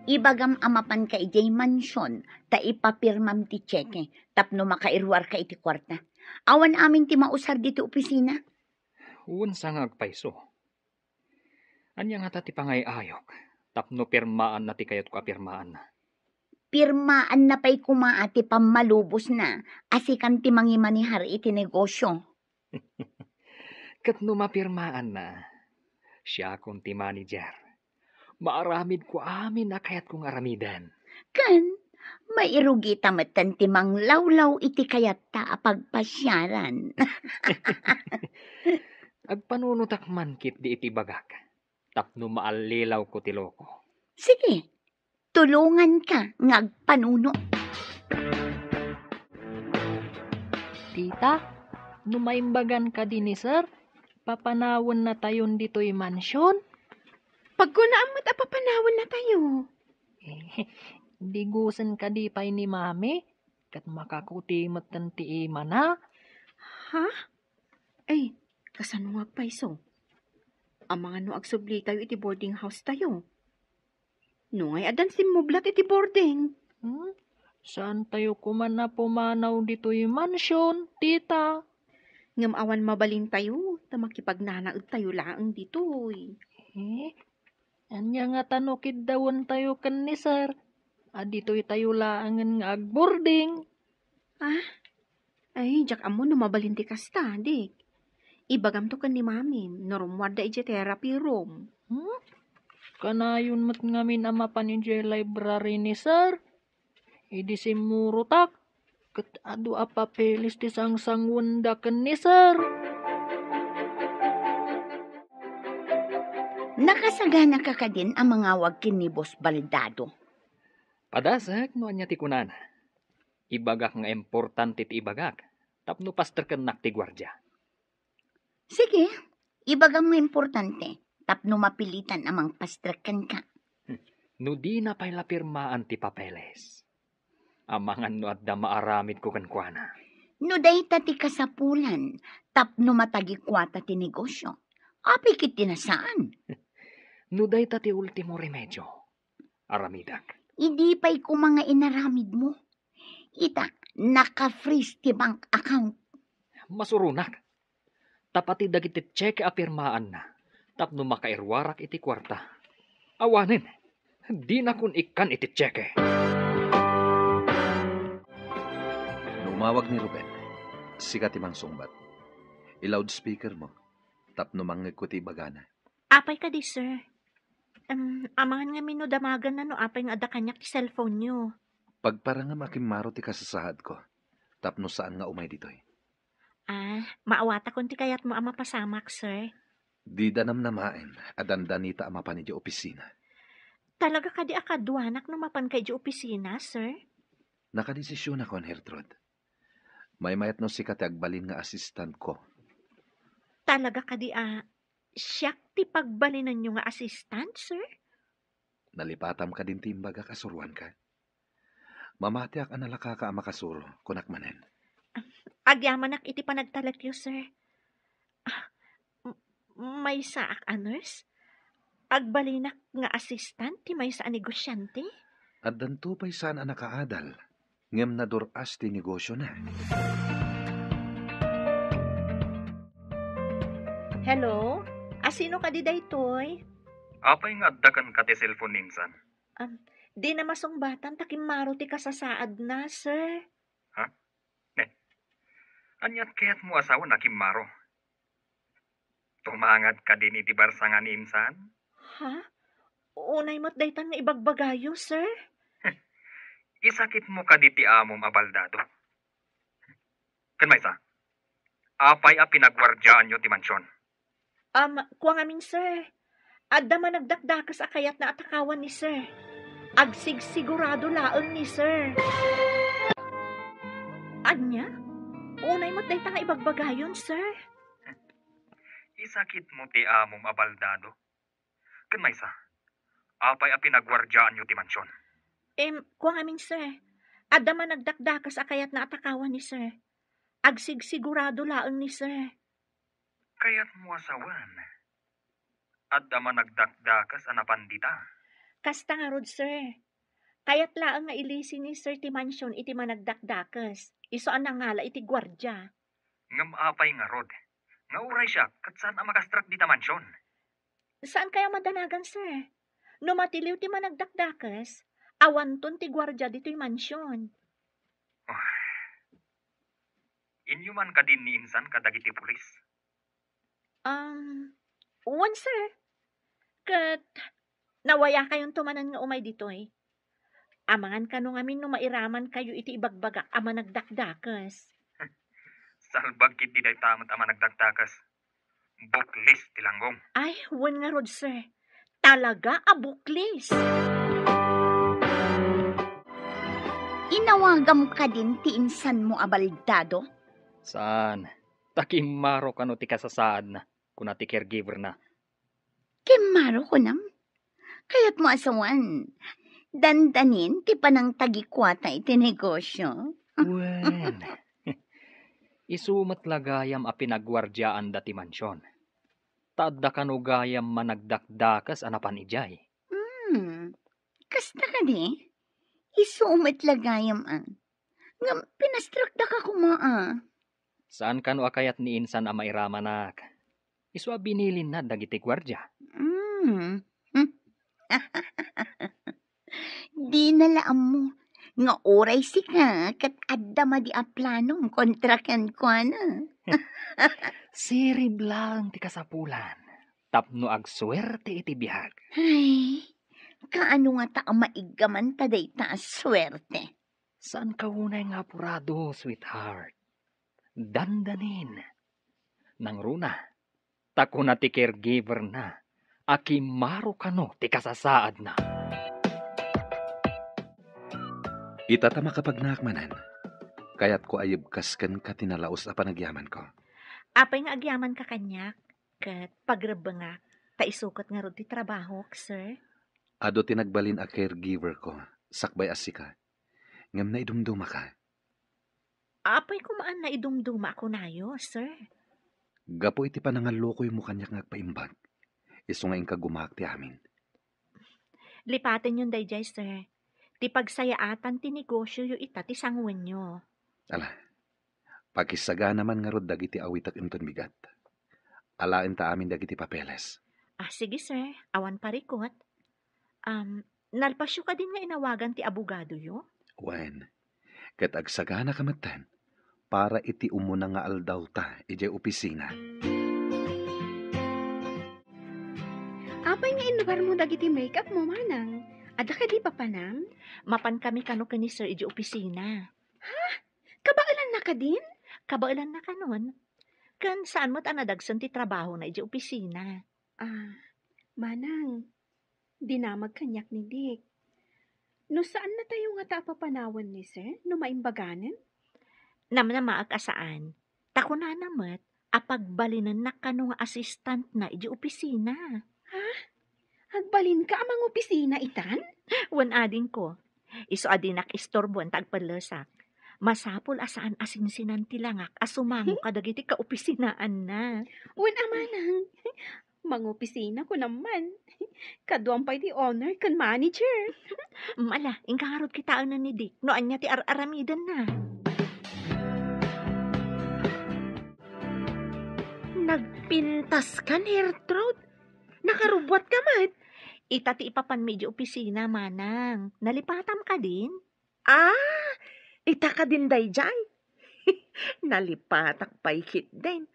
Ibagam a mapanka idiay mansion ta ipapirmam ti tseke tapno makairuarka iti kuarta. Awan amin ti mausar ditoy opisina. Wen sa nga agpayso. Ania ngata ti pangay-ayok tapno pirmaanna ti kayatko a pirmaanna? Pirmaanna pay koma a ti pammalubosna a sikan ti mangimanehar iti negosio. Ket no mapirmaanna, siakon ti manager. Maaramidko amin a kayatko nga aramiden. Ken mairugita metten ti manglawlaw iti kayatta a pagpasiaran. Agpanunotak man ketdi iti bagak tapno maallilawko ti loko. Sige, tulonganka nga agpanuno. Tita, no maimbagan kadi ni Sir, papanawennatayon ditoy mansion? Pagkunaan met a papanawennatayo. Eh, digusen kadi pay ni Mami, ket makakuti metten ti imana. Ha? Ay, kasano nga agpayso? Amangan no agsublitayo iti boarding house tayo. No ngay addan simmublat iti boarding. Hmm? Saantayo koma a pumanaw ditoy mansion, tita? Ngem awan mabalintayo, ta makipagnanaedtayo laeng ditoy. Eh, ania ngata no kiddawentayo ken ni Sir? A ditoytayo laengen nga agboarding. Ah? Ay, diak ammo no mabalin ti kasta, Dick. Ibagamto ken ni Mamim no rummuarda idiay therapy room. Hmm? Kanayon met ngamin a mapan idiay library ni Sir. Idi simmurotak, ket adu a papeles ti sangsanguenda ken ni Sir. Nakasaganaka kadin a mangawag ken ni Boss Baldado? Padasek no ania ti kunana. Ibagak nga importante ti ibagak tapno pasterkennak ti guardia. Sige, ibagam nga importante. tapno mapilitan a mangpastrek kenka. No dina pay la pirmaan ti papeles, amangan no adda maaramidko kenkuana. No dayta ti kasapulan tapno matagikuata ti negosio, apay ket ti nasaan? No dayta ti ultimo remedio, aramidek. Idi pay koma nga inaramidmo. Ita, naka-freeze ti bank account. Masuronak. Ta pati dagiti tseke a pirmaanna tapno makairuarak iti kuarta. Awanen, dinakon ikkan iti tseke. No umawag ni Ruben, sika ti mangsungbat. I-loudspeaker mo tapno mangngegko ti ibagana. Apay kadi, sir? Em, amangan ngamin no damaganna no apay nga adda kaniak ti cellphone-yo. Pagparangam a kimmaro ti kasasaadko tapno saan nga umay ditoy. Ah, maawatakon ti kayatmo a mapasamak, sir. Dida namnamaen a dandanita a mapan idiay opisina. Talaga kadi a kaduanak no mapanka idiay opisina, sir? Nakadesisionakon, Gertrude. Maymayat no sika ti agbalin nga assistantko. Talaga kadi a siak ti pagbalinanyo nga assistant, sir? Nalipatam kadin ti imbagak a suruanka? Mamatiak a nalakaka a makasuro, kunak manen. Agyamanak iti panagtalekyo, sir. Ah, m-, maysaak a nurse? Agbalinak nga assistant ti maysa a negosiante? Addanto pay saan a nakaadal, ngem nadur-as ti negosiona. Hello? Asino kadi daytoy? Apay nga adda kenka ti cellphone ni insan? Am, dina masungbatan ta kimmaro ti kasasaadna, sir. Ha? Ne? Aniat kayatmo a sawen a kimmaro? Tumangad kadin iti barsanga ni insan? Ha? Unay met daytan nga ibagbagayo, sir. Isakitmo kadi ti amom a baldado? Ken maysa, apay a pinagwardiaanyo ti mansion? Am, kua ngamin, sir. Adda managdakdakes a kayatna a takawan ni sir. Agsigsigurado laeng ni sir. Ania? Unay met dayta nga ibagbagayon, sir. Isakitmo ti amom a baldado. Ken maysa, apay a pinagwardiaanyo ti mansion? Em, kua ngamin, sir. Adda managdakdakes a kayatna a takawan ni sir. Agsigsigurado laeng ni sir. Kayatmo a sawen, adda managdakdakes a napan dita? Kasta ngarud, sir. Kayat laeng nga ilisi ni sir ti mansion iti managdakdakes. Isu a nangala iti guardia. Ngem apay ngarud, nga uray siak ket saan a makastrak dita mansion? Saan kayo madanagan, sir? No matiliw ti managdakdakes, awanton ti guardia ditoy mansion. Ah. Inyo man kadin ni insan kadagiti pulis? Um, wen, sir. Ket nawayakayonto manen nga umay ditoy. Amangan kano ngamin no mairaman kayo iti ibagbagak a managdakdakes. Salbag ketdi dayta met a managdakdakes. Buklis ti langgong. Ay, wen ngarud, sir. Talaga a buklis. Inawagam kadin ti insanmo a baldado? Saan. Ta kimmaro kano ti kasasaadna, kuna ti caregiver-na. Kimmaro kunam? Kayatmo a sawen, dandanin ti panangtagikuata iti negosio? Wen, isu met la gayam a pinagwardiaanda ti mansion. Ta adda kano gayam managdakdakes a napan idiay. Hmm, kasta kadi? Isu met la gayam a. Ngem pinastrakdaka koma a. Saan kano a kayat ni insan a mairamanak? Isu a binilinna dagiti guardia. Mm. Dina la ammo nga uray sika ket adda madi a planom kontra kenkuana. Sirib laeng ti kasapulan tapno agsuerte iti biag. Ay, kaano ngata a maiggaman ta dayta a suerte? Saanka unay nga apurado, sweetheart. Dandanin. Nangruna, ta kuna ti caregiver-na a kimmaro kano ti kasasaadna. Ita ta makapagnaak manen, kayatko a yebkas kenka ti nalaus a panagyamanko. Apay nga agyamanka kaniak, ket pagrebbengak. Ta isu ket ngarud ti trabahok, sir. Adu ti nagbalin a caregiver ko, sakbay a sika. Ngem naidumdumaka. Apay koma a naidumduma a kunayo, sir? Gapu iti panangallukoymo kaniak nga agpaimbag, isu nga inka gumaak ti amin. Lipatenyon daydiay, sir. Ti pagsayaatan ti negosioyo ita ti sanguenyo. Ala, pakisagana man ngarud dagiti awitek inton bigat. Alaenta amin dagiti papeles. Ah, sige, sir. Awan parikot. Um, nalpasyo kadin nga inawagan ti abogadoyo? Wen, ket agsaganaka metten para iti umuna nga aldawta idiay opisina. Apay nga inlugarmo dagiti make-up mo, manang? Adda kadi papanam? Mapan kami kano ken ni sir idiay opisina. Ha? Kabaelanna kadin? Kabaelanna kanon. Ken saan met a nadagsen ti trabahona idiay opisina. Ah, manang, dinamag kaniak ni Dick. No saannatayo ngata a papanawen ni sir, no maimbaganen? Namnamaak a saan. Ta kunana met a pagbalinennak kano nga assistantna idiay opisina. Ha? Agbalinka a mangopisina itan? Wen adingko. Isu a dinak istorboen ta agpellesak. Masapul a saan a sinsinan ti langak a sumango kadagiti kaopisinaanna. Wen a manang, mangopisina kunam man. Kaduam pay ti owner ken manager. Mm, ala, inka ngarud kitaenen ni Dick no ania ti ar-aramidenna. Nagpintas kan, Gertrude? Nakarubbuat ka met? Ita ti ipapanmi idiay opisina, manang. Nalipatam kadin? Ah, ita kadin daydiay? Nalipatak pay ketdin.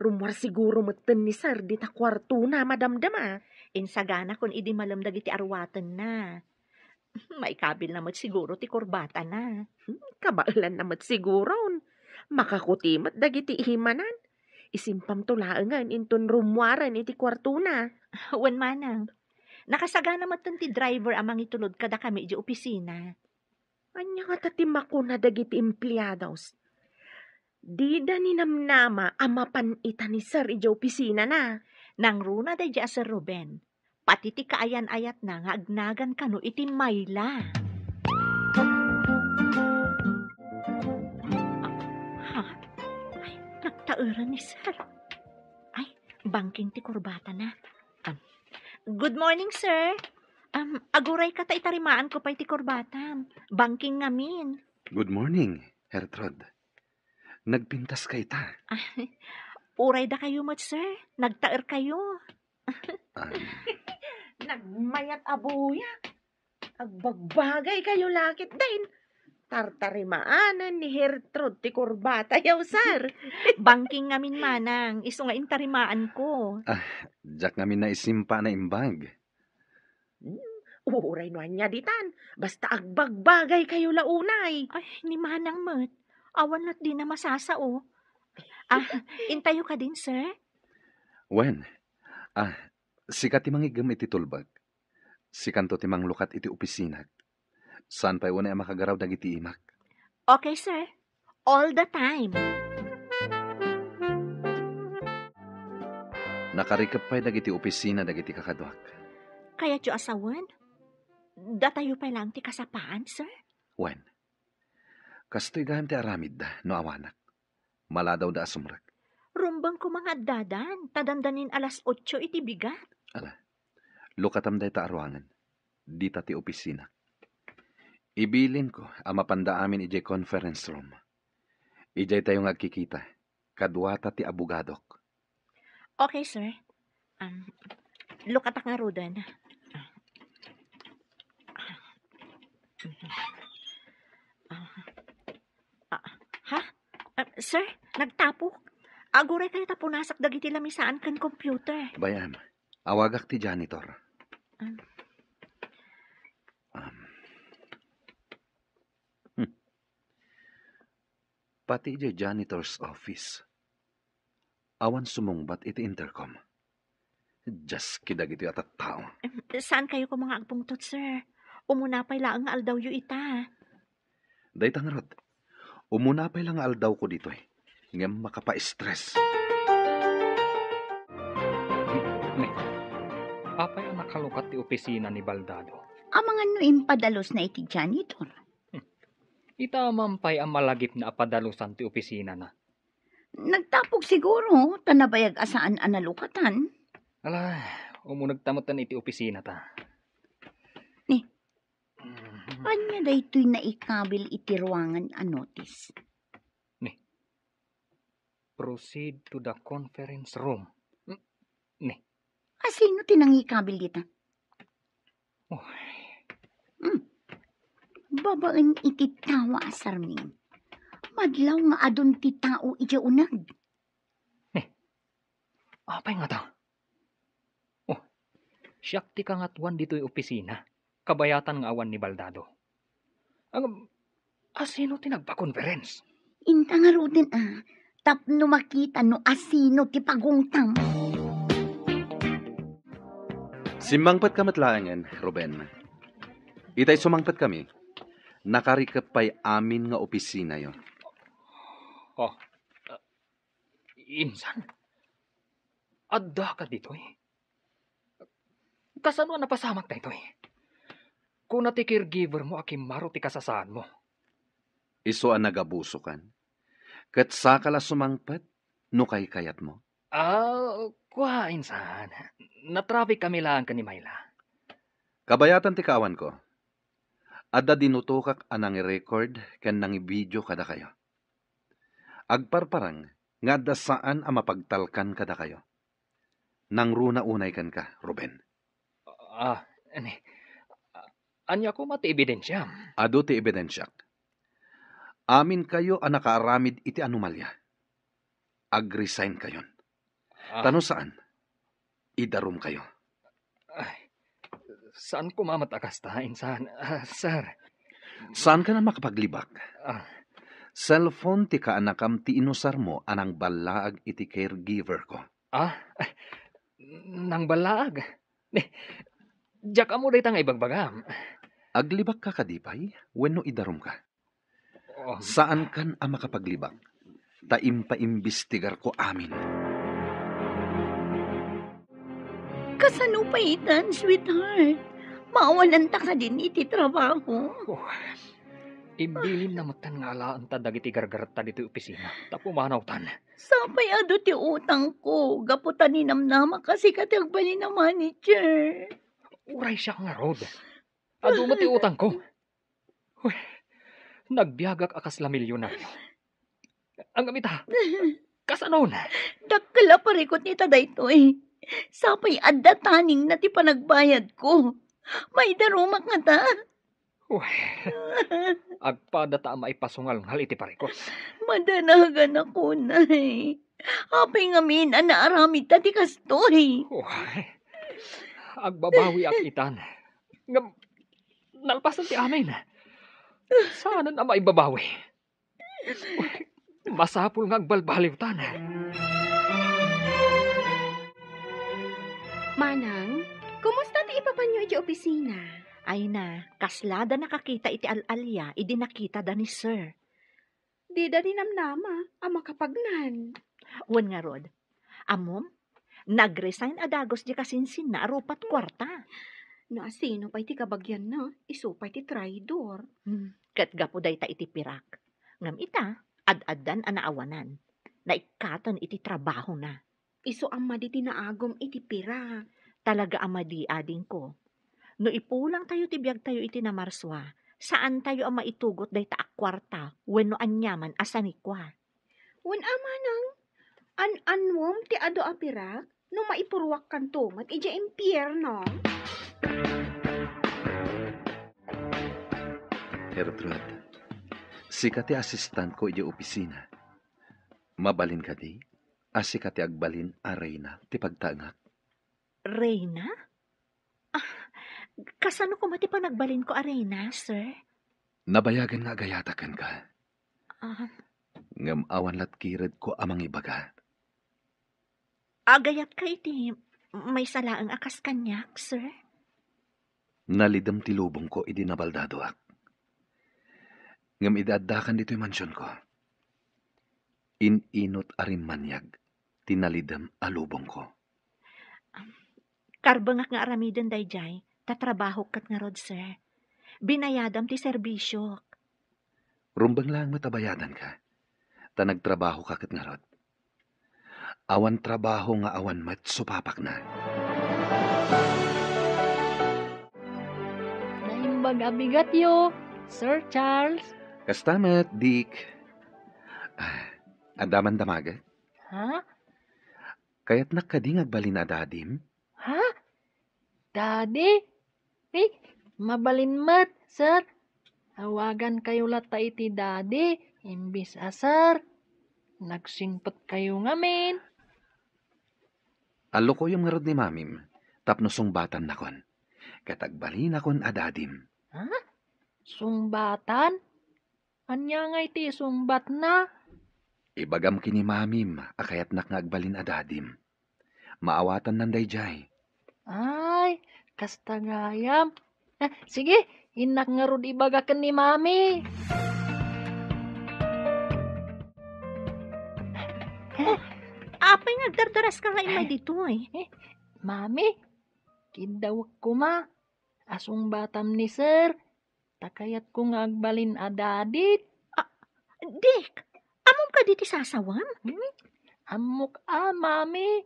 Rummuar siguro metten ni sir dita kuartona, madamdama. Insaganakon idi malem dagiti aruatenna. Maikabilna met siguro ti kurbatana. Hmm, kabaelanna met siguron. Makakuti met dagiti imanan. Isimpamto laengen inton rummuaren iti kuartona. Wen manang. Nakasagana metten ti driver a mangitulod kadakami idiay opisina. Ania ngata ti makuna dagiti empleados? Dida ninamnama a mapan ita ni sir idiay opisinana. Nangruna daydiay a Sir Ruben. Pati ti kaayan-ayatna nga agnagan kano iti mayla. Ha? Ay, nagtaeran ni sir. Ay, bangking ti kurbatana. Um, good morning, sir. Um, agurayka ta itarimaanko pay ti kurbatam. Bangking ngamin. Good morning, Gertrude. Nagpintas ka ita. Ay, uray dakayo met, sir. Nagtaer kayo. Ah. Nagmayat a buya. Agbagbagay kayo lakit din. Tartarimaanan ni Gertrude ti kurbata, yaw, sir. Bangking ngamin manang, isu nga intarimaan ko. Ah, diak ngamin naisimpa a naimbag. Hmm, uray no ania ditan, basta agbagbagay kayo la unay. Ay, ni manang met. Awan lat dina masasao. Ah, intayo kadin, sir? Wen, ah, sika ti mangiggem iti tulbek. Sikanto ti manglukat iti opisinak. Saan pay unay a makagaraw dagiti imak. Okay, sir. All the time. Nakarikep pay dagiti opisina dagiti kakaduak. Kayatyo a sawen? Datayo pay laeng ti kasapaan, sir? Wen, kastoy gayam ti aramidda no awanak. Maladawda a sumrek. Rumbeng koma nga addadan, ta dandanin alas otso iti bigat. Ala, lukatam dayta a ruangan. Dita ti opisina. Ibilinko a mapanda amin idiay conference room. Idiay tayo nga agkikita. Kaduata ti abogadok. Okay, sir. Um, lukatak ngaruden. Ah, ah, ha? Ah, sir, nagtapok. Aguray kayo ta punasak dagiti lamisaan ken computer. Bay-am, awagak ti janitor. Ah. Um. Hmm. Pati idiay janitor's office. Awan sumungbat iti intercom. Dios, kadagitoy a tattao. Em, saan kayo ko mga agpungtot, sir? Umuna pay laeng nga aldawyo ita. Dayta ngarud, umuna pay la nga aldawko ditoy. Ngem makapa-stress. Apay a nakalukat ti opisina ni Baldado? Amangan no impadalusna iti janitor. Hmm. Ita man pay a malagipna a padalusan ti opisinana. Nagtapog siguro, ta nabayag a saan a nalukatan. Ala, umunegta metten iti opisinata. Ni, Mhm. Ania daytoy naikabil iti ruangan a notice? Ni, "Proceed to the conference room." Hmm, ni. Asino ti nangikabil dita? Oh. Hmm. Babaen iti tawa a sarming. Madlaw nga adun ti tao idiay uneg. Ni, apay ngata? Oh, siak ti kangatoan ditoy opisina. Kabayatan nga awan ni Baldado. Ngem, asino ti nagpa-conference? Inta ngaruden a, tapno makita no asino ti pagungtam. Simmangpetka met laengen, Ruben. Itay sumangpetkami, nakarikep pay amin nga opisinayo. Oh, insan? Addaka ditoy? Kasano a napasamak daytoy? Kuna ti caregiver mo a kimmaro ti kasasaadmo. Isu a nagabusokan. Ket sakal a sumangpet no kaykayatmo. Ah, kua, insan. Natraffic kami laeng ken ni Myla. Kabayatan ti kaawanko. Adda dinutokak a nangirecord ken nangivideo kadakayo. Agparparang nga adda saan a mapagtalkan kadakayo. Nangruna unay kenka, Ruben. Ah, ani, ania koma ti ebidensiam? Adu ti ebidensiak. Aminkayo a nakaaramid iti anomalia. Ag-resign kayon. Ah. Ta no saan, idarumkayo. Ay, saan koma met a kasta, insan, ah, sir. Saankan a makapaglibak? Ah. Cellphone ti kaanakam ti inusarmo a nangballaag iti caregiver ko. Ah? Nangballaag? Ni, diak ammo dayta nga ibagbagam. Aglibakka kadi pay wenno idarumka? Oh. Saankan a makapaglibak, ta impaimbestigarko amin. Kasano pay itan, sweetheart? Maawananta kadin iti trabaho? Oh, imbilinna metten nga alaenta dagiti gargaretta ditoy opisina, ta pumanawtan. Sapay adu ti utangko, gapu ta ninamnamak a sika ti agbalin a manager. Uray siak ngarud. Adu met ti utangko. Uy, nagbiagak a kasla milyonaryo. Ngem ita, kasanon? Dakkel a parikut ita daytoy. Sapay adda taningna ti panagbayadko. Maidarumak ngata? Uy, agpada ta a maipasungalngal iti parikut. Madanagan a kunay. Apay ngamin a naaramidta ti kastoy? Uy, agbabawiak itan. Ngem, nalpasen ti amin. Saanen a maibabawi. Masapul nga agbalbaliwtan. Manang, kumusta ti ipapanyo iti opisina? Ay na, kasla da nakakita iti al-alia idi nakitada ni Sir. Dida ninamnama a makapagnan. Wen ngarud, ammom, nag-resign a dagus di kasinsinna a rupat kuarta. No asino pay ti kabagianna, isu pay ti traidor. Hmm, ket gapu dayta iti pirak. Ngem ita, ad-addan a naawanan. Naikkaten iti trabahona. Isu a madi ti naagum iti pirak. Talaga a madi, adingko. No ipulangtayo ti biagtayo iti namarsua, saantayo a maitugot dayta a kuarta wenno aniaman a sanikua. Wen a manang, an-annuem ti adu a pirak no maipuruakkanto met idiay impierno. Gertrude, sika ti asistentko idiay opisina. Mabalin kadi a sika ti agbalin a reyna ti pagtaengak? Reyna? Ah, kasano koma ti panagbalinko a reyna, sir? Nabayagen nga agayatak kenka. Ah. Ngem awan lat kiredko a mangibaga. Agayatka iti maysa laeng a kas kaniak, sir? Nalidem ti lubongko idi nabaldadoak. Ngem idi addakan ditoy mansionko, in-inut a rimmaniag ti nalidem a lubongko. Am, Karbengak nga aramiden daydiay, ta trabahok ket ngarud, sir. Binayadam ti serbisiok. Rumbeng laeng met a bayadanka, ta nagtrabahoka ket ngarud. Awan trabaho nga awan met supapakna. Naimbag a bigatyo, Sir Charles. Kasta met, Dick. Ah, adda man damagek? Ha? Kayatnak kadi nga agbalin a dadim? Ha? Daddy? Eh, mabalin met, sir. Awagankayo latta iti daddy, imbis a sir. Nagsingpetkayo ngamin. Allokoyem ngarud ni mamim, tapno sungbatannakon. Ket agbalinakon a dadim. Ha? Sungbatan? Ania ngay ti isungbatna? Ibagam ken ni mamim a kayatnak nga agbalin a dadim. Maawatannan daydiay. Ay, kasta gayam. Ah, sige, innak ngarud ibaga ken ni mami. Oh, apay nga agdardaraska nga immay ditoy? Eh, mami, kiddawek koma. Asungbatam ni sir. Ta kayatko nga agbalin a dadim. Ah, Dick, ammom kadi ti sasawam? Hmm? Ammok a, Mami.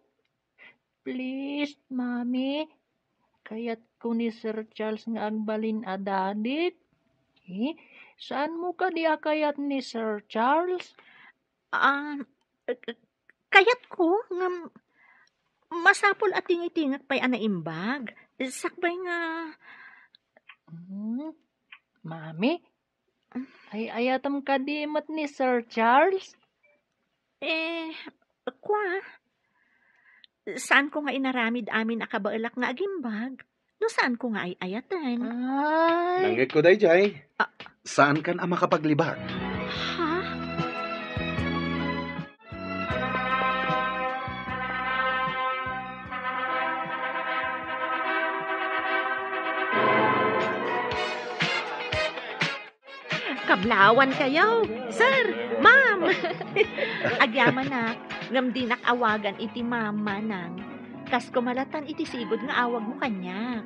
Please, Mami. Kayatko ni Sir Charles nga agbalin a dadim. Eh, saanmo kadi a kayat ni Sir Charles? Ah, eh, eh, kayatko ngem masapul a tingitingek pay a naimbag. Sakbay nga Hmm, Mami, ay-ayatem kadi met ni Sir Charles? Eh, kua, saanko nga inaramid amin a kabaelak nga agimbag no saanko nga ay-ayaten. Ay. Nangngegko daydiay. Ah. Saankan a makapaglibak. Ha? Kablaawankayo, sir, ma'am. Agyamanak, ngem dinak awagan iti ma'am, manang. Kas kumalatan iti sigud nga awagmo kaniak.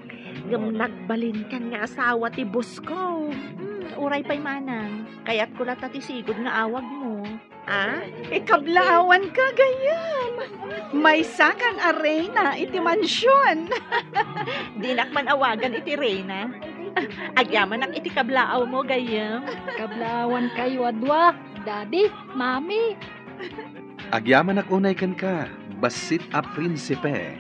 Ngem nagbalinkan nga asawa ti boss ko. Hmm, uray pay manang, kayatko latta ti sigud nga awagmo. Ah? Ikablaawanka, gayyem. Maysakan a reyna iti mansion. Dinak man awagan iti reyna. Agyamanak iti kablaawmo, gayyem. Kablaawankayo a dua, Daddy, Mami. Agyamanak unay kenka, bassit a prinsipe.